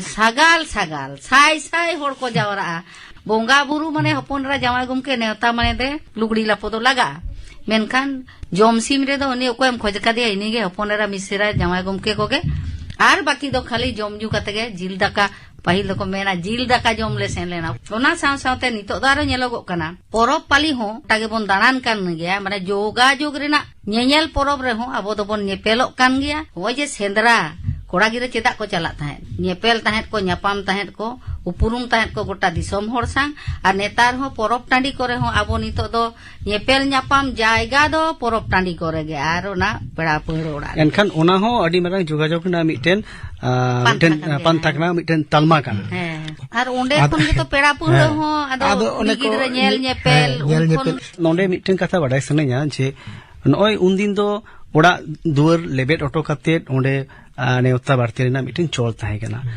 ᱥᱟᱜᱟᱞ ᱥᱟᱜᱟᱞ, ᱥᱟᱭ ᱥᱟᱭ ᱦᱚᱲ ᱠᱚ ᱡᱟᱣᱨᱟᱜᱼᱟ᱾ ᱵᱚᱸᱜᱟ ᱵᱩᱨᱩ ᱢᱟᱱᱮ ᱦᱚᱯᱚᱱ ᱮᱨᱟ ᱡᱟᱶᱟᱭ ᱜᱚᱢᱠᱮ ᱱᱮᱣᱛᱟ ᱢᱟᱱᱮ ᱫᱮ ᱞᱩᱜᱽᱲᱤ ᱞᱟᱯᱚ ᱫᱚ ᱞᱟᱜᱟᱜᱼᱟ᱾ ᱢᱮᱱᱠᱷᱟᱱ ᱡᱚᱢ ᱥᱤᱢ ᱨᱮᱫᱚ ᱩᱱᱤ ᱚᱠᱚᱭᱮᱢ ᱠᱷᱚᱡ ᱠᱟᱫᱮᱭᱟ, ᱤᱱᱤᱜᱮ ᱦᱚᱯᱚᱱ ᱮᱨᱟ ᱢᱤᱥᱨᱟ ᱡᱟᱶᱟᱭ ᱜᱚᱢᱠᱮ ᱠᱚᱜᱮ᱾ ᱟᱨ ᱵᱟᱹᱠᱤ ᱫᱚ ᱠᱷᱟᱹᱞᱤ ᱡᱚᱢ ᱧᱩ ᱠᱟᱛᱮ ᱜᱮ ᱡᱤᱞ ᱫᱟᱠᱟ, ᱯᱟᱹᱦᱤᱞ ᱫᱚᱠᱚ ᱢᱮᱱᱟ ᱡᱤᱞ ᱫᱟᱠᱟ ᱡᱚᱢ ᱞᱮ ᱥᱮᱱ ᱞᱮᱱᱟ᱾ ᱚᱱᱟ ᱥᱟᱶ ᱥᱟᱶᱛᱮ ᱱᱤᱛᱚᱜ ᱫᱚ ᱟᱨᱚ ᱧᱮᱞᱚᱜᱚᱜ ᱠᱟᱱᱟ, ᱯᱚᱨᱚᱵᱽ ᱯᱟᱹᱞᱤ ᱦᱚᱸ ᱜᱚᱴᱟ ᱜᱮᱵᱚᱱ ᱫᱟᱬᱟᱱ ᱠᱟᱱ ᱜᱮᱭᱟ, ᱢᱟᱱᱮ ᱡᱳᱜᱟᱡᱳᱜᱽ ᱨᱮᱱᱟᱜ ᱧᱮᱧᱮᱞ ᱯᱚᱨᱚᱵᱽ ᱨᱮᱦᱚᱸ ᱟᱵᱚ ᱫᱚᱵᱚᱱ ᱧᱮᱯᱮᱞᱚᱜ ᱠᱟᱱ ᱜᱮᱭᱟ᱾ ᱱᱚᱜᱼᱚᱭ ᱡᱮ ᱥᱮᱸᱫᱽᱨᱟ, ᱠᱚᱲᱟ ᱜᱤᱫᱽᱨᱟᱹ ᱪᱮᱫᱟᱜ ᱠᱚ ᱪᱟᱞᱟᱜ ᱛᱟᱦᱮᱸᱫ? ᱧᱮᱯᱮᱞ ᱛᱟᱦᱮᱸᱫ ᱠᱚ, ᱧᱟᱯᱟᱢ ᱛᱟᱦᱮᱸᱫ ᱠᱚ, ᱩᱯᱨᱩᱢ ᱛᱟᱦᱮᱸᱫ ᱠᱚ ᱜᱚᱴᱟ ᱫᱤᱥᱚᱢ ᱦᱚᱲ ᱥᱟᱶ᱾ ᱟᱨ ᱱᱮᱛᱟᱨ ᱦᱚᱸ ᱯᱚᱨᱚᱵᱽ ᱴᱟᱺᱰᱤ ᱠᱚᱨᱮ ᱦᱚᱸ ᱟᱵᱚ ᱱᱤᱛᱚᱜ ᱫᱚ ᱧᱮᱯᱮᱞ ᱧᱟᱯᱟᱢ ᱡᱟᱭᱜᱟ ᱫᱚ ᱯᱚᱨᱚᱵᱽ ᱴᱟᱺᱰᱤ ᱠᱚᱨᱮ ᱜᱮ ᱟᱨ ᱚᱱᱟ ᱯᱮᱲᱟ ᱯᱟᱹᱲᱦᱟᱹ ᱚᱲᱟᱜ ᱨᱮ᱾ ᱮᱱᱠᱷᱟᱱ ᱚᱱᱟ ᱦᱚᱸ ᱟᱹᱰᱤ ᱢᱟᱨᱟᱝ ᱡᱳᱜᱟᱡᱳᱜᱽ ᱨᱮᱱᱟᱜ ᱢᱤᱫᱴᱮᱱ, ᱟᱸ, ᱯᱟᱱᱛᱷᱟ ᱢᱤᱫᱴᱮᱱ, ᱠᱟᱱ ᱟᱸ, ᱜᱮᱭᱟ᱾ ᱯᱟᱱᱛᱷᱟ ᱠᱟᱱᱟ, ᱢᱤᱫᱴᱮᱱ ᱛᱟᱞᱢᱟ ᱠᱟᱱᱟ᱾ ᱦᱮᱸ᱾ ᱟᱨ ᱚᱸᱰᱮ ᱟᱫ-, ᱠᱷᱚᱱ ᱜᱮᱛᱚ ᱯᱮᱲᱟ ᱯᱟᱹᱲᱦᱟᱹ ᱦᱮᱸ᱾ ᱦᱚᱸ ᱟᱫᱚ ᱟᱫᱚ ᱠᱩᱲᱤ ᱚᱱᱮ ᱠᱚ ᱜᱤᱫᱽᱨᱟᱹ ᱧᱮᱞ ᱧᱮ-, ᱧᱮᱯᱮᱞ, ᱦᱮᱸ, ᱧᱮᱞ ᱩᱱ ᱠᱷᱚᱱ ᱧᱮᱯᱮᱞ᱾ ᱱᱚᱰᱮ ᱢᱤᱫᱴᱮᱱ ᱠᱟᱛᱷᱟ ᱵᱟᱰᱟᱭ ᱥᱟᱱᱟᱧᱟ ᱡᱮ ᱱᱚᱜᱼᱚᱭ ᱩᱱᱫᱤᱱ ᱫᱚ ᱚᱲᱟᱜ ᱫᱩᱣᱟᱹᱨ ᱞᱮᱵᱮᱫ ᱦᱚᱴᱚ ᱠᱟᱛᱮᱫ ᱚᱸᱰᱮ, ᱟᱸ, ᱱᱮᱣᱛᱟ ᱵᱟᱨᱛᱮ ᱨᱮᱱᱟᱜ ᱢᱤᱫᱴᱮᱱ ᱪᱚᱞ ᱛᱟᱦᱮᱸ ᱠᱟᱱᱟ᱾ ᱦᱩᱸ᱾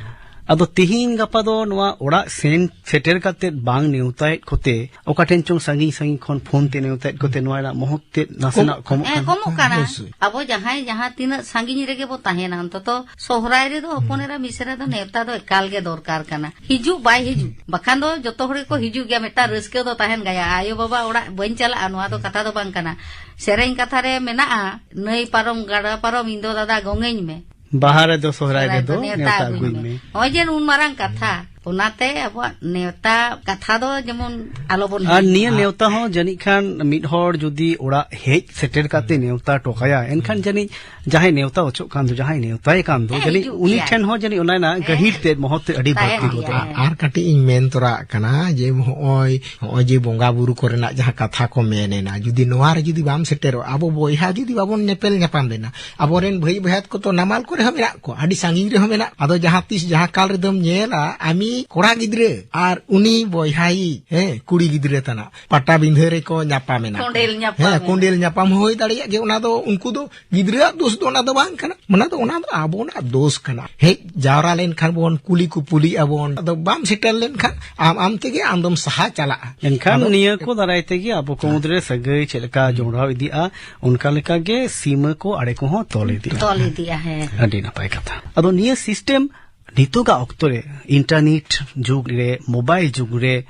ᱟᱫᱚ ᱛᱤᱦᱤᱧ ᱜᱟᱯᱟ ᱫᱚ ᱱᱚᱣᱟ ᱚᱲᱟᱜ ᱥᱮᱱ ᱥᱮᱴᱮᱨ ᱠᱟᱛᱮᱫ ᱵᱟᱝ ᱱᱮᱣᱛᱟᱭᱮᱫ ᱠᱚᱛᱮ, ᱚᱠᱟ ᱴᱷᱮᱱ ᱪᱚᱝ ᱥᱟᱺᱜᱤᱧ ᱥᱟᱺᱜᱤᱧ ᱠᱷᱚᱱ ᱯᱷᱳᱱ ᱛᱮ ᱱᱮᱣᱛᱟᱭᱮᱫ ᱠᱚᱛᱮ, ᱱᱚᱣᱟ ᱨᱮᱱᱟᱜ ᱢᱚᱦᱚᱛ ᱛᱮᱫ ᱱᱟᱥᱮᱱᱟᱜ ᱠᱚᱢ-, ᱠᱚᱢᱚᱜ ᱦᱮᱸ, ᱠᱟᱱᱟ᱾ ᱠᱚᱢᱚᱜ ᱠᱟᱱᱟ᱾ ᱚᱵᱚᱥᱥᱳᱭ᱾ ᱟᱵᱚ ᱡᱟᱦᱟᱸᱭ ᱡᱟᱦᱟᱸ ᱛᱤᱱᱟᱹᱜ ᱥᱟᱺᱜᱤᱧ ᱨᱮᱜᱮ ᱵᱚ ᱛᱟᱦᱮᱱᱟ, ᱚᱱᱛᱚᱛᱚ ᱥᱚᱦᱨᱟᱭ ᱨᱮᱫᱚ ᱦᱚᱯᱚᱱ ᱮᱨᱟ ᱢᱤᱥᱨᱟ ᱫᱚ ᱱᱮᱣᱛᱟ ᱫᱚ ᱮᱠᱟᱞ ᱜᱮ ᱫᱚᱨᱠᱟᱨ ᱠᱟᱱᱟ᱾ ᱦᱤᱡᱩᱜ ᱵᱟᱭ ᱦᱤᱡᱩᱜ, ᱵᱟᱠᱷᱟᱱ ᱫᱚ ᱡᱚᱛᱚ ᱦᱚᱲ ᱜᱮᱠᱚ ᱦᱤᱡᱩᱜ ᱜᱮᱭᱟ, ᱢᱤᱫᱴᱟᱝ ᱨᱟᱹᱥᱠᱟᱹ ᱫᱚ ᱛᱟᱦᱮᱱ ᱜᱮᱭᱟ᱾ ᱟᱭᱳ ᱵᱟᱵᱟ ᱚᱲᱟᱜ ᱵᱟᱹᱧ ᱪᱟᱞᱟᱜᱼᱟ, ᱱᱚᱣᱟ ᱫᱚ ᱠᱟᱛᱷᱟ ᱫᱚ ᱵᱟᱝ ᱠᱟᱱᱟ᱾ ᱥᱮᱨᱮᱧ ᱠᱟᱛᱷᱟ ᱨᱮ ᱢᱮᱱᱟᱜᱼᱟ, "ᱱᱟᱹᱭ ᱯᱟᱨᱚᱢ ᱜᱟᱰᱟ ᱯᱟᱨᱚᱢ, ᱤᱧ ᱫᱚ ᱫᱟᱫᱟ ᱜᱚᱝᱟᱹᱧ ᱢᱮ, ᱵᱟᱦᱟ ᱨᱮᱫᱚ ᱥᱚᱦᱨᱟᱭ ᱥᱚᱦᱨᱟᱭ ᱨᱮᱫᱚ ᱫᱚ ᱱᱮᱣᱛᱟ ᱱᱮᱣᱛᱟ ᱟᱹᱜᱩᱧ ᱟᱹᱜᱩᱧ ᱢᱮ᱾" ᱢᱮ᱾ ᱱᱚᱜᱼᱚᱭ ᱡᱮ ᱱᱩᱱ ᱢᱟᱨᱟᱝ ᱠᱟᱛᱷᱟ, ᱚᱱᱟᱛᱮ ᱟᱵᱚᱣᱟᱜ ᱱᱮᱣᱛᱟ ᱠᱟᱛᱷᱟ ᱫᱚ ᱡᱮᱢᱚᱱ ᱟᱞᱚᱵᱚᱱ ᱟᱨ ᱦᱤᱲᱤᱧ ᱱᱤᱭᱟᱹ ᱢᱟ᱾ ᱱᱮᱣᱛᱟ ᱦᱚᱸ ᱡᱟᱹᱱᱤᱡ ᱠᱷᱟᱱ ᱢᱤᱫ ᱦᱚᱲ ᱡᱩᱫᱤ ᱚᱲᱟᱜ ᱦᱮᱡ ᱥᱮᱴᱮᱨ ᱠᱟᱛᱮ ᱱᱮᱣᱛᱟ ᱦᱚᱴᱚ ᱠᱟᱭᱟ, ᱮᱱᱠᱷᱟᱱ ᱡᱟᱹᱱᱤᱡ ᱡᱟᱦᱟᱸᱭ ᱱᱮᱣᱛᱟ ᱚᱪᱚᱜ ᱠᱟᱱ ᱫᱚ, ᱡᱟᱦᱟᱸᱭ ᱱᱮᱣᱛᱟᱭᱮ ᱠᱟᱱ ᱫᱚ, ᱦᱮᱸ, ᱡᱟᱹᱱᱤᱡ ᱦᱤᱡᱩᱜ ᱩᱱᱤ ᱜᱮᱭᱟᱭ᱾ ᱴᱷᱮᱱ ᱦᱚᱸ ᱡᱟᱹᱱᱤᱡ ᱚᱱᱟ ᱨᱮᱱᱟᱜ ᱦᱮᱸ᱾ ᱜᱟᱹᱦᱤᱨ ᱛᱮ ᱢᱚᱦᱚᱛ ᱛᱮ ᱟᱹᱰᱤ ᱛᱟᱦᱮᱱ ᱵᱟᱹᱲᱛᱤ ᱜᱮᱭᱟ, ᱜᱚᱫᱚᱜᱼᱟ᱾ ᱦᱮᱸ᱾ ᱟᱨ ᱠᱟᱹᱴᱤᱡ ᱤᱧ ᱢᱮᱱ ᱛᱚᱨᱟᱜ ᱠᱟᱱᱟ ᱡᱮ ᱱᱚᱜᱼᱚᱭ, ᱱᱚᱜᱼᱚᱭ ᱡᱮ ᱵᱚᱸᱜᱟ ᱵᱩᱨᱩ ᱠᱚᱨᱮᱱᱟᱜ ᱡᱟᱦᱟᱸ ᱠᱟᱛᱷᱟ ᱠᱚ ᱢᱮᱱ ᱮᱱᱟ, ᱡᱩᱫᱤ ᱱᱚᱣᱟ ᱨᱮ ᱡᱩᱫᱤ ᱵᱟᱢ ᱥᱮᱴᱮᱨᱚᱜᱼᱟ, ᱟᱵᱚ ᱵᱚᱭᱦᱟ ᱡᱩᱫᱤ ᱵᱟᱵᱚᱱ ᱧᱮᱯᱮᱞ ᱧᱟᱯᱟᱢ ᱞᱮᱱᱟ, ᱟᱵᱚᱨᱮᱱ ᱵᱷᱟᱹᱭ ᱵᱚᱭᱦᱟ ᱠᱚ ᱛᱚ ᱱᱟᱢᱟᱞ ᱠᱚᱨᱮ ᱦᱚᱸ ᱢᱮᱱᱟᱜ ᱠᱚᱣᱟ, ᱟᱹᱰᱤ ᱥᱟᱺᱜᱤᱧ ᱨᱮᱦᱚᱸ ᱢᱮᱱᱟᱜ ᱠᱚᱣᱟ᱾ ᱟᱫᱚ ᱡᱟᱦᱟᱸ ᱛᱤᱥ ᱡᱟᱦᱟᱸ ᱠᱟᱞ ᱨᱮᱫᱚᱢ ᱧᱮᱞᱟ, ᱟᱢᱤ ᱠᱚᱲᱟ ᱜᱤᱫᱽᱨᱟᱹ ᱟᱨ ᱩᱱᱤ ᱵᱚᱭᱦᱟᱭᱤᱡ, ᱦᱮᱸ, ᱠᱩᱲᱤ ᱜᱤᱫᱽᱨᱟᱹ ᱛᱟᱱᱟᱜ ᱯᱟᱴᱟᱵᱤᱸᱫᱷᱟᱹ ᱨᱮᱠᱚ ᱧᱟᱯᱟᱢ ᱮᱱᱟ᱾ ᱠᱚᱸᱰᱮᱞ ᱧᱟᱯᱟᱢ ᱦᱮᱸ, ᱮᱱᱟ᱾ ᱠᱚᱸᱰᱮᱞ ᱧᱟᱯᱟᱢ ᱦᱩᱭ ᱫᱟᱲᱮᱭᱟᱜ ᱜᱮ᱾ ᱚᱱᱟ ᱫᱚ ᱩᱱᱠᱩ ᱫᱚ ᱜᱤᱫᱽᱨᱟᱹᱣᱟᱜ ᱫᱳᱥ ᱫᱚ ᱚᱱᱟ ᱫᱚ ᱵᱟᱝ ᱠᱟᱱᱟ, ᱚᱱᱟ ᱫᱚ, ᱚᱱᱟ ᱫᱚ ᱟᱵᱚᱱᱟᱜ ᱫᱳᱥ ᱠᱟᱱᱟ᱾ ᱦᱮᱡ ᱡᱟᱣᱨᱟ ᱞᱮᱱᱠᱷᱟᱱ ᱵᱚᱱ ᱠᱩᱞᱤ ᱠᱩᱯᱩᱞᱤᱜ ᱟᱵᱚᱱ, ᱟᱫᱚ ᱵᱟᱢ ᱥᱮᱴᱮᱨ ᱞᱮᱱᱠᱷᱟᱱ ᱟᱢ ᱟᱢ ᱛᱮᱜᱮ ᱟᱢ ᱫᱚᱢ ᱥᱟᱦᱟ ᱪᱟᱞᱟᱜᱼᱟ᱾ ᱮᱱᱠᱷᱟᱱ ᱟᱫᱚ ᱱᱤᱭᱟᱹ ᱠᱚ ᱫᱟᱨᱟᱭ ᱛᱮᱜᱮ ᱟᱵᱚ ᱠᱚ ᱢᱩᱫᱽᱨᱮ ᱥᱟᱹᱜᱟᱹᱭ ᱪᱮᱫ ᱞᱮᱠᱟ ᱡᱚᱲᱟᱣ ᱤᱫᱤᱜᱼᱟ, ᱚᱱᱠᱟ ᱞᱮᱠᱟ ᱜᱮ ᱥᱤᱢᱟᱹ ᱠᱚ ᱟᱲᱮ ᱠᱚᱦᱚᱸ ᱛᱚᱞ ᱤᱫᱤᱜᱼᱟ᱾ ᱛᱚᱞ ᱤᱫᱤᱜᱼᱟ, ᱦᱮᱸ᱾ ᱟᱹᱰᱤ ᱱᱟᱯᱟᱭ ᱠᱟᱛᱷᱟ᱾ ᱟᱫᱚ ᱱᱤᱭᱟᱹ ᱥᱤᱥᱴᱮᱢ ᱱᱤᱛᱚᱜᱟᱜ ᱚᱠᱛᱚ ᱨᱮ ᱤᱱᱴᱟᱨᱱᱮᱴ ᱡᱩᱜᱽ ᱨᱮ, ᱢᱳᱵᱟᱭᱤᱞ ᱡᱩᱜᱽ ᱨᱮ,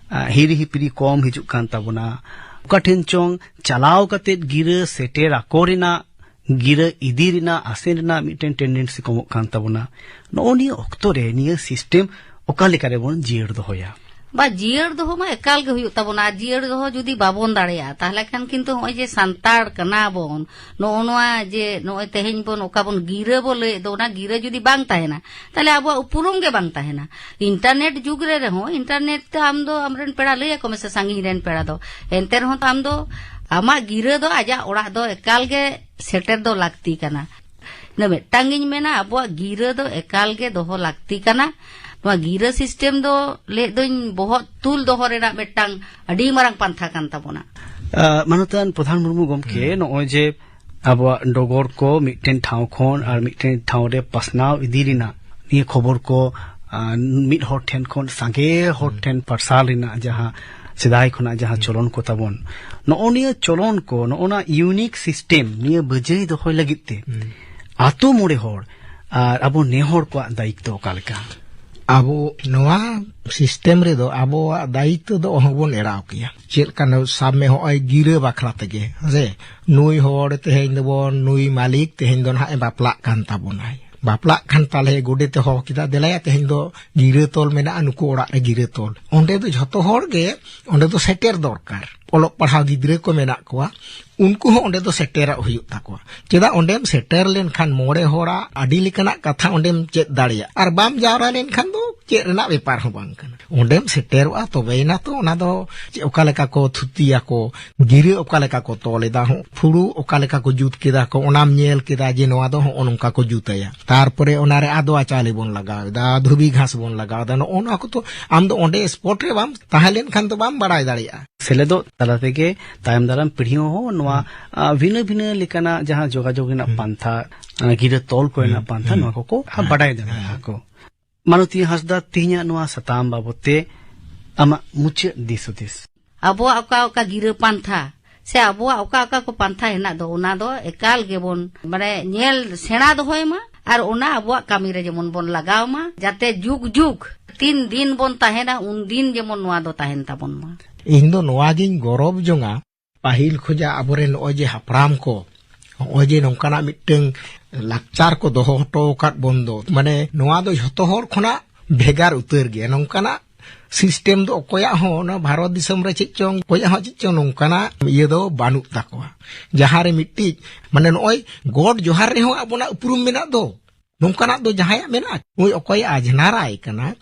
ᱟ, ᱦᱤᱨᱤ ᱦᱤᱯᱤᱨᱤ ᱠᱚᱢ ᱦᱤᱡᱩᱜ ᱠᱟᱱ ᱛᱟᱵᱚᱱᱟ᱾ ᱚᱠᱟ ᱴᱷᱮᱱ ᱪᱚᱝ ᱪᱟᱞᱟᱣ ᱠᱟᱛᱮ ᱜᱤᱨᱟᱹ ᱥᱮᱴᱮᱨ ᱟᱠᱚ ᱨᱮᱱᱟᱜ, ᱜᱤᱨᱟᱹ ᱤᱫᱤ ᱨᱮᱱᱟᱜ, ᱟᱥᱮᱱ ᱨᱮᱱᱟᱜ ᱢᱤᱫᱴᱮᱱ ᱴᱮᱱᱰᱮᱱᱥᱤ ᱠᱚᱢᱚᱜ ᱠᱟᱱ ᱛᱟᱵᱚᱱᱟ᱾ ᱱᱚᱜᱼᱚ ᱱᱤᱭᱟᱹ ᱚᱠᱛᱚ ᱨᱮ ᱱᱤᱭᱟᱹ ᱥᱤᱥᱴᱮᱢ ᱚᱠᱟ ᱞᱮᱠᱟ ᱨᱮᱵᱚᱱ ᱡᱤᱭᱟᱹᱲ ᱫᱚᱦᱚᱭᱟ? ᱵᱟ, ᱡᱤᱭᱟᱹᱲ ᱫᱚᱦᱚ ᱢᱟ ᱮᱠᱟᱞ ᱜᱮ ᱦᱩᱭᱩᱜ ᱛᱟᱵᱚᱱᱟ᱾ ᱟᱨ ᱡᱤᱭᱟᱹᱲ ᱫᱚᱦᱚ ᱡᱩᱫᱤ ᱵᱟᱵᱚᱱ ᱫᱟᱲᱮᱭᱟᱜᱼᱟ, ᱛᱟᱦᱚᱞᱮ ᱠᱷᱟᱱ ᱠᱤᱱᱛᱩ ᱱᱚᱜᱼᱚᱭ ᱡᱮ ᱥᱟᱱᱛᱟᱲ ᱠᱟᱱᱟ ᱵᱚᱱ, ᱱᱚᱜᱼᱚ ᱱᱚᱣᱟ ᱡᱮ ᱱᱚᱜᱼᱚᱭ ᱛᱮᱦᱮᱧ ᱵᱚᱱ ᱚᱠᱟ ᱵᱚᱱ ᱜᱤᱨᱟᱹ ᱵᱚ ᱞᱟᱹᱭᱮᱫ ᱫᱚ, ᱚᱱᱟ ᱜᱤᱨᱟᱹ ᱡᱩᱫᱤ ᱵᱟᱝ ᱛᱟᱦᱮᱱᱟ, ᱛᱟᱦᱚᱞᱮ ᱟᱵᱚᱣᱟᱜ ᱩᱯᱨᱩᱢ ᱜᱮ ᱵᱟᱝ ᱛᱟᱦᱮᱱᱟ᱾ ᱤᱱᱴᱟᱨᱱᱮᱴ ᱡᱩᱜᱽ ᱨᱮ ᱨᱮᱦᱚᱸ, ᱤᱱᱴᱟᱨᱱᱮᱴ ᱛᱮ ᱟᱢ ᱫᱚ ᱟᱢᱨᱮᱱ ᱯᱮᱲᱟ ᱞᱟᱹᱭ ᱟᱠᱚ ᱢᱮᱥᱮ, ᱥᱟᱺᱜᱤᱧ ᱨᱮᱱ ᱯᱮᱲᱟ ᱫᱚ, ᱮᱱᱛᱮ ᱨᱮᱦᱚᱸ ᱛᱚ ᱟᱢ ᱫᱚ ᱟᱢᱟᱜ ᱜᱤᱨᱟᱹ ᱫᱚ ᱟᱡᱟᱜ ᱚᱲᱟᱜ ᱫᱚ ᱮᱠᱟᱞ ᱜᱮ ᱥᱮᱴᱮᱨ ᱫᱚ ᱞᱟᱹᱠᱛᱤ ᱠᱟᱱᱟ᱾ ᱤᱱᱟᱹ ᱢᱤᱫᱴᱟᱝ ᱜᱤᱧ ᱢᱮᱱᱟ, ᱟᱵᱚᱣᱟᱜ ᱜᱤᱨᱟᱹ ᱫᱚ ᱮᱠᱟᱞ ᱜᱮ ᱫᱚᱦᱚ ᱞᱟᱹᱠᱛᱤ ᱠᱟᱱᱟ᱾ ᱱᱚᱣᱟ ᱜᱤᱨᱟᱹ ᱥᱤᱥᱴᱮᱢ ᱫᱚ ᱞᱟᱹᱭ ᱫᱟᱹᱧ ᱵᱚᱦᱚᱜ ᱛᱩᱞ ᱫᱚᱦᱚ ᱨᱮᱱᱟᱜ ᱢᱤᱫᱴᱟᱝ ᱟᱹᱰᱤ ᱢᱟᱨᱟᱝ ᱯᱟᱱᱛᱷᱟ ᱠᱟᱱ ᱛᱟᱵᱚᱱᱟ᱾ ᱟ, ᱢᱟᱱᱚᱛᱟᱱ ᱯᱨᱚᱫᱷᱟᱱ ᱢᱩᱨᱢᱩ ᱜᱚᱢᱠᱮ, ᱦᱩᱸ᱾ ᱱᱚᱜᱼᱚᱭ ᱡᱮ ᱟᱵᱚᱣᱟᱜ ᱰᱚᱜᱚᱨ ᱠᱚ ᱢᱤᱫᱴᱮᱱ ᱴᱷᱟᱶ ᱠᱷᱚᱱ ᱟᱨ ᱢᱤᱫᱴᱮᱱ ᱴᱷᱟᱶ ᱨᱮ ᱯᱟᱥᱱᱟᱣ ᱤᱫᱤ ᱨᱮᱱᱟᱜ, ᱱᱤᱭᱟᱹ ᱠᱷᱚᱵᱚᱨ ᱠᱚ, ᱟ, ᱢᱤᱫ ᱦᱚᱲ ᱴᱷᱮᱱ ᱠᱷᱚᱱ ᱥᱟᱸᱜᱮ ᱦᱚᱲ ᱦᱩᱸ᱾ ᱴᱷᱮᱱ ᱯᱟᱨᱥᱟᱞ ᱨᱮᱱᱟᱜ ᱡᱟᱦᱟᱸ ᱥᱮᱫᱟᱭ ᱠᱷᱚᱱᱟᱜ ᱡᱟᱦᱟᱸ ᱦᱩᱸ᱾ ᱪᱚᱞᱚᱱ ᱠᱚ ᱛᱟᱵᱚᱱ, ᱱᱚᱜᱼᱚ ᱱᱤᱭᱟᱹ ᱪᱚᱞᱚᱱ ᱠᱚ, ᱱᱚᱜᱼᱚ ᱱᱟ ᱤᱭᱩᱱᱤᱠ ᱥᱤᱥᱴᱮᱢ ᱱᱤᱭᱟᱹ ᱵᱟᱹᱡᱟᱹᱭ ᱫᱚᱦᱚᱭ ᱞᱟᱹᱜᱤᱫ ᱛᱮ ᱦᱩᱸ᱾ ᱟᱛᱳ ᱢᱚᱬᱮ ᱦᱚᱲ ᱟᱨ ᱟᱵᱚ ᱱᱮ ᱦᱚᱲ ᱠᱚᱣᱟᱜ ᱫᱟᱭᱤᱛᱛᱚ ᱚᱠᱟ ᱞᱮᱠᱟ? ᱟᱵᱚ ᱱᱚᱣᱟ ᱥᱤᱥᱴᱮᱢ ᱨᱮᱫᱚ ᱟᱵᱚᱣᱟᱜ ᱫᱟᱭᱤᱛᱛᱚ ᱫᱚ ᱚᱦᱚᱸ ᱵᱚᱱ ᱮᱲᱟᱣ ᱠᱮᱭᱟ᱾ ᱪᱮᱫ ᱞᱮᱠᱟ, ᱥᱟᱵ ᱢᱮ, ᱦᱚᱸᱜᱼᱚᱭ ᱜᱤᱨᱟᱹ ᱵᱟᱠᱷᱨᱟ ᱛᱮᱜᱮ, ᱦᱮᱸ ᱥᱮ? ᱱᱩᱭ ᱦᱚᱲ ᱛᱮᱦᱮᱧ ᱫᱚᱵᱚᱱ, ᱱᱩᱭ ᱢᱟᱹᱞᱤᱠ ᱛᱮᱦᱮᱧ ᱫᱚ ᱱᱟᱦᱟᱜ ᱮ ᱵᱟᱯᱞᱟᱜ ᱠᱟᱱ ᱛᱟᱵᱚᱱᱟᱭ᱾ ᱵᱟᱯᱞᱟᱜ ᱠᱷᱟᱱ ᱛᱟᱦᱞᱮ ᱜᱚᱰᱮᱛ ᱮ ᱦᱚᱦᱚ ᱠᱮᱫᱟ, "ᱫᱮᱞᱟᱭᱟ, ᱛᱮᱦᱮᱧ ᱫᱚ ᱜᱤᱨᱟᱹ ᱛᱚᱞ ᱢᱮᱱᱟᱜᱼᱟ, ᱱᱩᱠᱩ ᱚᱲᱟᱜ ᱨᱮ ᱜᱤᱨᱟᱹ ᱛᱚᱞ᱾" ᱚᱸᱰᱮ ᱫᱚ ᱡᱷᱚᱛᱚ ᱦᱚᱲ ᱜᱮ ᱚᱸᱰᱮ ᱫᱚ ᱥᱮᱴᱮᱨ ᱫᱚᱨᱠᱟᱨ᱾ ᱚᱞᱚᱜ ᱯᱟᱲᱦᱟᱣ ᱜᱤᱫᱽᱨᱟᱹ ᱠᱚ ᱢᱮᱱᱟᱜ ᱠᱚᱣᱟ, ᱩᱱᱠᱩ ᱦᱚᱸ ᱚᱸᱰᱮ ᱫᱚ ᱥᱮᱴᱮᱨᱚᱜ ᱦᱩᱭᱩᱜ ᱛᱟᱠᱚᱣᱟ᱾ ᱪᱮᱫᱟᱜ, ᱚᱸᱰᱮᱢ ᱥᱮᱴᱮᱨ ᱞᱮᱱᱠᱷᱟᱱ ᱢᱚᱬᱮ ᱦᱚᱲᱟᱜ ᱟᱹᱰᱤ ᱞᱮᱠᱟᱱᱟᱜ ᱠᱟᱛᱷᱟ ᱚᱸᱰᱮᱢ ᱪᱮᱫ ᱫᱟᱲᱮᱭᱟᱜᱼᱟ, ᱟᱨ ᱵᱟᱢ ᱡᱟᱣᱨᱟ ᱞᱮᱱᱠᱷᱟᱱ ᱫᱚ ᱪᱮᱫ ᱨᱮᱱᱟᱜ ᱵᱮᱯᱟᱨ ᱦᱚᱸ ᱵᱟᱝ ᱠᱟᱱᱟ᱾ ᱚᱸᱰᱮᱢ ᱥᱮᱴᱮᱨᱚᱜᱼᱟ, ᱛᱚᱵᱮᱭᱮᱱᱟ ᱛᱚ ᱚᱱᱟ ᱫᱚ ᱪᱮᱫ, ᱚᱠᱟ ᱞᱮᱠᱟ ᱠᱚ ᱛᱷᱩᱛᱤᱭᱟᱠᱚ, ᱜᱤᱨᱟᱹ ᱚᱠᱟ ᱞᱮᱠᱟ ᱠᱚ ᱛᱚᱞ ᱮᱫᱟ, ᱦᱚᱸ, ᱯᱷᱩᱲᱩ ᱚᱠᱟ ᱞᱮᱠᱟ ᱠᱚ ᱡᱩᱛ ᱠᱮᱫᱟ ᱠᱚ, ᱚᱱᱟᱢ ᱧᱮᱞ ᱠᱮᱫᱟ ᱡᱮ ᱱᱚᱣᱟ ᱫᱚ ᱦᱚᱸᱜᱼᱚ ᱱᱚᱝᱠᱟ ᱠᱚ ᱡᱩᱛᱟᱭᱟ᱾ ᱛᱟᱨᱯᱚᱨᱮ ᱚᱱᱟᱨᱮ ᱟᱫᱣᱟ ᱪᱟᱣᱞᱮ ᱵᱚᱱ ᱞᱟᱜᱟᱣ ᱮᱫᱟ, ᱫᱷᱩᱵᱤ ᱜᱷᱟᱥ ᱵᱚᱱ ᱞᱟᱜᱟᱣ ᱮᱫᱟ, ᱱᱚᱜᱼᱚ ᱱᱚᱣᱟ ᱠᱚᱫᱚ ᱟᱢ ᱫᱚ ᱚᱸᱰᱮ ᱥᱯᱚᱴ ᱨᱮ ᱵᱟᱢ ᱛᱟᱦᱮᱸ ᱞᱮᱱᱠᱷᱟᱱ ᱫᱚ ᱵᱟᱢ ᱵᱟᱲᱟᱭ ᱫᱟᱲᱮᱭᱟᱜᱼᱟ᱾ ᱥᱮᱞᱮᱫᱚᱜ ᱛᱟᱞᱟ ᱛᱮᱜᱮ ᱛᱟᱭᱚᱢ ᱫᱟᱨᱟᱢ ᱯᱤᱲᱦᱤ ᱦᱚᱸ ᱱᱚᱣᱟ, ᱦᱩᱸ᱾ ᱟ, ᱵᱷᱤᱱᱟᱹ ᱵᱷᱤᱱᱟᱹ ᱞᱮᱠᱟᱱᱟᱜ ᱡᱟᱦᱟᱸ ᱡᱳᱜᱟᱡᱳᱜᱽ ᱨᱮᱱᱟᱜ ᱦᱩᱸ᱾ ᱯᱟᱱᱛᱷᱟ, ᱟ, ᱜᱤᱨᱟᱹ ᱛᱚᱞ ᱠᱚᱨᱮᱱᱟᱜ ᱦᱩᱸ᱾ ᱯᱟᱱᱛᱷᱟ, ᱦᱩᱸ᱾ ᱱᱚᱣᱟ ᱠᱚᱠᱚ ᱦᱮᱸ᱾ ᱵᱟᱰᱟᱭ ᱫᱟᱲᱮᱭᱟᱜᱼᱟ ᱦᱮᱸ᱾ ᱠᱚ᱾ ᱢᱟᱱᱚᱛᱤᱭᱟᱹ ᱦᱟᱸᱥᱫᱟ, ᱛᱮᱦᱮᱧᱟᱜ ᱱᱚᱣᱟ ᱥᱟᱛᱟᱢ ᱵᱟᱵᱚᱛ ᱛᱮ ᱟᱢᱟᱜ ᱢᱩᱪᱟᱹᱫ ᱫᱤᱥ ᱦᱩᱫᱤᱥ? ᱟᱵᱚᱣᱟᱜ ᱚᱠᱟ ᱚᱠᱟ ᱜᱤᱨᱟᱹ ᱯᱟᱱᱛᱷᱟ ᱥᱮ ᱟᱵᱚᱣᱟᱜ ᱚᱠᱟ ᱚᱠᱟ ᱠᱚ ᱯᱟᱱᱛᱷᱟ ᱦᱮᱱᱟᱜ ᱫᱚ, ᱚᱱᱟ ᱫᱚ ᱮᱠᱟᱞ ᱜᱮᱵᱚᱱ, ᱢᱟᱱᱮ, ᱧᱮᱞ ᱥᱮᱬᱟ ᱫᱚᱦᱚᱭ ᱢᱟ ᱟᱨ ᱚᱱᱟ ᱟᱵᱚᱣᱟᱜ ᱠᱟᱹᱢᱤ ᱨᱮ ᱡᱮᱢᱚᱱ ᱵᱚᱱ ᱞᱟᱜᱟᱣ ᱢᱟ, ᱡᱟᱛᱮ ᱡᱩᱜᱽ ᱡᱩᱜᱽ ᱛᱤᱱ ᱫᱤᱱ ᱵᱚᱱ ᱛᱟᱦᱮᱱᱟ, ᱩᱱ ᱫᱤᱱ ᱡᱮᱢᱚᱱ ᱱᱚᱣᱟ ᱫᱚ ᱛᱟᱦᱮᱱ ᱛᱟᱵᱚᱱ ᱢᱟ᱾ ᱤᱧ ᱫᱚ ᱱᱚᱣᱟ ᱜᱤᱧ ᱜᱚᱨᱚᱵᱽ ᱡᱚᱝᱟ, ᱯᱟᱹᱦᱤᱞ ᱠᱷᱚᱡᱟᱜ ᱟᱵᱚᱨᱮᱱ ᱱᱚᱜᱼᱚᱭ ᱡᱮ ᱦᱟᱯᱲᱟᱢ ᱠᱚ, ᱱᱚᱜᱼᱚᱭ ᱡᱮ ᱱᱚᱝᱠᱟᱱᱟᱜ ᱢᱤᱫᱴᱟᱝ ᱞᱟᱠᱪᱟᱨ ᱠᱚ ᱫᱚᱦᱚ ᱦᱚᱴᱚ ᱟᱠᱟᱫ ᱵᱚᱱ ᱫᱚ, ᱢᱟᱱᱮ, ᱱᱚᱣᱟ ᱫᱚ ᱡᱷᱚᱛᱚ ᱦᱚᱲ ᱠᱷᱚᱱᱟᱜ ᱵᱷᱮᱜᱟᱨ ᱩᱛᱟᱹᱨ ᱜᱮᱭᱟ᱾ ᱱᱚᱝᱠᱟᱱᱟᱜ ᱥᱤᱥᱴᱮᱢ ᱫᱚ ᱚᱠᱚᱭᱟᱜ ᱦᱚᱸ, ᱚᱱᱟ ᱵᱷᱟᱨᱚᱛ ᱫᱤᱥᱚᱢ ᱨᱮ ᱪᱮᱫ ᱪᱚᱝ, ᱚᱠᱚᱭᱟᱜ ᱦᱚᱸ ᱪᱮᱫ ᱪᱚᱝ ᱱᱚᱝᱠᱟᱱᱟᱜ ᱤᱭᱟᱹ ᱫᱚ ᱵᱟᱹᱱᱩᱜ ᱛᱟᱠᱚᱣᱟ᱾ ᱡᱟᱦᱟᱸ ᱨᱮ ᱢᱤᱫᱴᱤᱡ, ᱢᱟᱱᱮ, ᱱᱚᱜᱼᱚᱭ ᱜᱚᱰ ᱡᱚᱦᱟᱨ ᱨᱮᱦᱚᱸ ᱟᱵᱚᱱᱟᱜ ᱩᱯᱨᱩᱢ ᱢᱮᱱᱟᱜ ᱫᱚ, ᱱᱚᱝᱠᱟᱱᱟᱜ ᱫᱚ ᱡᱟᱦᱟᱸᱭᱟᱜ ᱢᱮᱱᱟᱜᱼᱟ, ᱱᱩᱭ ᱚᱠᱚᱭᱮ ᱟᱡᱷᱱᱟᱨᱟᱭ ᱠᱟᱱᱟ,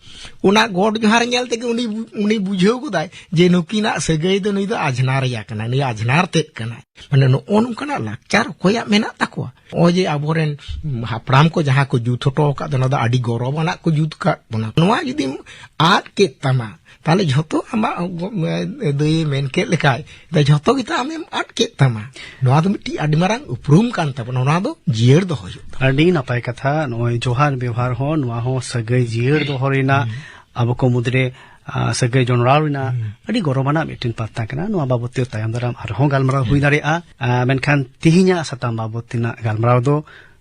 ᱚᱱᱟ ᱜᱚᱰ ᱡᱚᱦᱟᱨ ᱧᱮᱞ ᱛᱮᱜᱮ ᱩᱱᱤ, ᱩᱱᱤ ᱵᱩᱡᱷᱟᱹᱣ ᱜᱚᱫᱟᱭ ᱡᱮ ᱱᱩᱠᱤᱱᱟᱜ ᱥᱟᱹᱜᱟᱹᱭ ᱫᱚ ᱱᱩᱭ ᱫᱚ ᱟᱡᱷᱱᱟᱨᱤᱭᱟ ᱠᱟᱱᱟᱭ, ᱱᱩᱭ ᱟᱡᱷᱱᱟᱨ ᱛᱮᱫ ᱠᱟᱱᱟᱭ᱾ ᱢᱟᱱᱮ, ᱱᱚᱜᱼᱚ ᱱᱚᱝᱠᱟᱱᱟᱜ ᱞᱟᱠᱪᱟᱨ ᱚᱠᱚᱭᱟᱜ ᱢᱮᱱᱟᱜ ᱛᱟᱠᱚᱣᱟ? ᱱᱚᱜᱼᱚᱭ ᱡᱮ ᱟᱵᱚᱨᱮᱱ ᱦᱟᱯᱲᱟᱢ ᱠᱚ ᱡᱟᱦᱟᱸ ᱠᱚ ᱡᱩᱛ ᱦᱚᱴᱚ ᱟᱠᱟᱫ ᱫᱚ, ᱚᱱᱟ ᱫᱚ ᱟᱹᱰᱤ ᱜᱚᱨᱚᱵᱽ ᱟᱱᱟᱜ ᱠᱚ ᱡᱩᱛ ᱟᱠᱟᱫ ᱵᱚᱱᱟ᱾ ᱱᱚᱣᱟ ᱡᱩᱫᱤᱢ ᱟᱫ ᱠᱮᱫ ᱛᱟᱢᱟ, ᱛᱟᱦᱞᱮ ᱡᱷᱚᱛᱚ ᱟᱢᱟᱜ ᱜᱚ-, ᱫᱟᱹᱭᱮ ᱢᱮᱱ ᱠᱮᱫ ᱞᱮᱠᱟᱭ, ᱡᱷᱚᱛᱚ ᱜᱮᱛᱚ ᱟᱢᱮᱢ ᱟᱫ ᱠᱮᱫ ᱛᱟᱢᱟ᱾ ᱱᱚᱣᱟ ᱫᱚ ᱢᱤᱫᱴᱤᱡ ᱟᱹᱰᱤ ᱢᱟᱨᱟᱝ ᱩᱯᱨᱩᱢ ᱠᱟᱱ ᱛᱟᱵᱚᱱᱟ, ᱱᱚᱣᱟ ᱫᱚ ᱡᱤᱭᱟᱹᱲ ᱫᱚᱦᱚ ᱦᱩᱭᱩᱜ ᱛᱟᱵᱚᱱᱟ᱾ ᱟᱹᱰᱤ ᱱᱟᱯᱟᱭ ᱠᱟᱛᱷᱟ, ᱱᱚᱜᱼᱚᱭ ᱡᱚᱦᱟᱨ ᱵᱮᱣᱦᱟᱨ ᱦᱚᱸ, ᱱᱚᱣᱟ ᱦᱚᱸ ᱥᱟᱹᱜᱟᱹᱭ ᱡᱤᱭᱟᱹᱲ ᱫᱚᱦᱚ ᱨᱮᱱᱟᱜ, ᱦᱩᱸ᱾ ᱟᱵᱚ ᱠᱚ ᱢᱩᱫᱽᱨᱮ, ᱟ, ᱥᱟᱹᱜᱟᱹᱭ ᱡᱚᱱᱲᱟᱣ ᱨᱮᱱᱟᱜ ᱦᱩᱸ᱾ ᱟᱹᱰᱤ ᱜᱚᱨᱚᱵᱟᱱᱟᱜ ᱢᱤᱫᱴᱮᱱ ᱯᱟᱱᱛᱷᱟ ᱠᱟᱱᱟ᱾ ᱱᱚᱣᱟ ᱵᱟᱵᱚᱛ ᱛᱮ ᱛᱟᱭᱚᱢ ᱫᱟᱨᱟᱢ ᱟᱨᱦᱚᱸ ᱜᱟᱞᱢᱟᱨᱟᱣ ᱦᱩᱭ ᱦᱩᱸ᱾ ᱫᱟᱲᱮᱭᱟᱜᱼᱟ᱾ ᱟ, ᱢᱮᱱᱠᱷᱟᱱ ᱛᱮᱦᱮᱧᱟᱜ ᱥᱟᱛᱟᱢ ᱵᱟᱵᱚᱛ ᱛᱮᱱᱟᱜ ᱜᱟᱞᱢᱟᱨᱟᱣ ᱫᱚ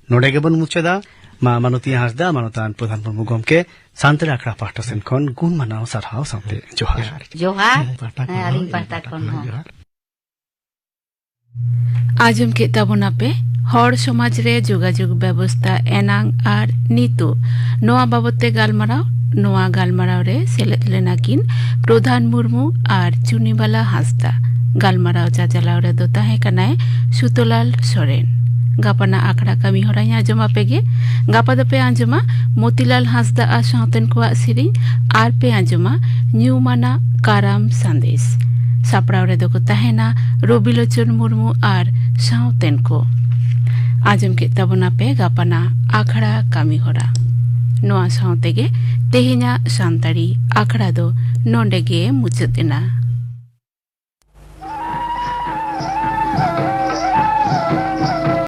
ᱱᱚᱰᱮ ᱜᱮᱵᱚᱱ ᱢᱩᱪᱟᱹᱫᱟ᱾ ᱢᱟ ᱢᱟᱱᱚᱛᱤᱭᱟᱹ ᱦᱟᱸᱥᱫᱟ, ᱢᱟᱱᱚᱛᱟᱱ ᱯᱨᱚᱫᱷᱟᱱ ᱢᱩᱨᱢᱩ ᱜᱚᱢᱠᱮ, ᱥᱟᱱᱛᱟᱲᱤ ᱟᱠᱷᱲᱟ ᱯᱟᱦᱴᱟ ᱥᱮᱱ ᱠᱷᱚᱱ ᱜᱩᱱ ᱢᱟᱱᱟᱣ ᱥᱟᱨᱦᱟᱣ ᱥᱟᱶᱛᱮ ᱡᱚᱦᱟᱨ᱾ ᱡᱚᱦᱟᱨ᱾ ᱦᱮᱸ, ᱯᱟᱦᱴᱟ ᱦᱮᱸ, ᱠᱷᱚᱱ ᱟᱹᱞᱤᱧ ᱦᱚᱸ, ᱤᱧ ᱯᱟᱦᱴᱟ ᱯᱟᱦᱴᱟ ᱠᱷᱚᱱ ᱠᱷᱚᱱ ᱦᱚᱸ᱾ ᱡᱚᱦᱟᱨ᱾ ᱟᱸᱡᱚᱢ ᱠᱮᱫ ᱛᱟᱵᱚᱱᱟᱯᱮ ᱦᱚᱲ ᱥᱚᱢᱟᱡᱽ ᱨᱮ ᱡᱳᱜᱟᱡᱳᱜᱽ ᱵᱮᱵᱚᱥᱛᱟ ᱮᱱᱟᱝ ᱟᱨ ᱱᱤᱛᱚᱜ, ᱱᱚᱣᱟ ᱵᱟᱵᱚᱛ ᱛᱮ ᱜᱟᱞᱢᱟᱨᱟᱣ᱾ ᱱᱚᱣᱟ ᱜᱟᱞᱢᱟᱨᱟᱣ ᱨᱮ ᱥᱮᱞᱮᱫ ᱞᱮᱱᱟ ᱠᱤᱱ ᱯᱨᱚᱫᱷᱟᱱ ᱢᱩᱨᱢᱩ ᱟᱨ ᱪᱩᱱᱤᱵᱟᱞᱟ ᱦᱟᱸᱥᱫᱟ᱾ ᱜᱟᱞᱢᱟᱨᱟᱣ ᱪᱟᱪᱟᱞᱟᱣ ᱨᱮᱫᱚ ᱛᱟᱦᱮᱸ ᱠᱟᱱᱟᱭ ᱥᱩᱛᱚᱞᱟᱞ ᱥᱚᱨᱮᱱ᱾ ᱜᱟᱯᱟᱱᱟᱜ ᱟᱠᱷᱲᱟ ᱠᱟᱹᱢᱤ ᱦᱚᱨᱟᱧ ᱟᱸᱡᱚᱢ ᱟᱯᱮ ᱜᱮ᱾ ᱜᱟᱯᱟ ᱫᱚᱯᱮ ᱟᱸᱡᱚᱢᱟ ᱢᱚᱛᱤᱞᱟᱞ ᱦᱟᱸᱥᱫᱟ ᱟᱨ ᱥᱟᱶᱛᱮᱱ ᱠᱚᱣᱟᱜ ᱥᱮᱨᱮᱧ, ᱟᱨ ᱯᱮ ᱟᱸᱡᱚᱢᱟ ᱧᱩᱢᱟᱱᱟᱜ ᱠᱟᱨᱟᱢ ᱥᱟᱸᱫᱮᱥ᱾ ᱥᱟᱯᱲᱟᱣ ᱨᱮᱫᱚ ᱠᱚ ᱛᱟᱦᱮᱱᱟ ᱨᱚᱵᱤᱞᱳᱪᱚᱱ ᱢᱩᱨᱢᱩ ᱟᱨ ᱥᱟᱶᱛᱮᱱ ᱠᱚ᱾ ᱟᱸᱡᱚᱢ ᱠᱮᱫ ᱛᱟᱵᱚᱱᱟᱯᱮ ᱜᱟᱯᱟᱱᱟᱜ ᱟᱠᱷᱲᱟ ᱠᱟᱹᱢᱤ ᱦᱚᱨᱟ᱾ ᱱᱚᱣᱟ ᱥᱟᱶ ᱛᱮᱜᱮ ᱛᱮᱦᱮᱧᱟᱜ ᱥᱟᱱᱛᱟᱲᱤ ᱟᱠᱷᱲᱟ ᱫᱚ ᱱᱚᱰᱮ ᱜᱮ ᱢᱩᱪᱟᱹᱫ ᱮᱱᱟ᱾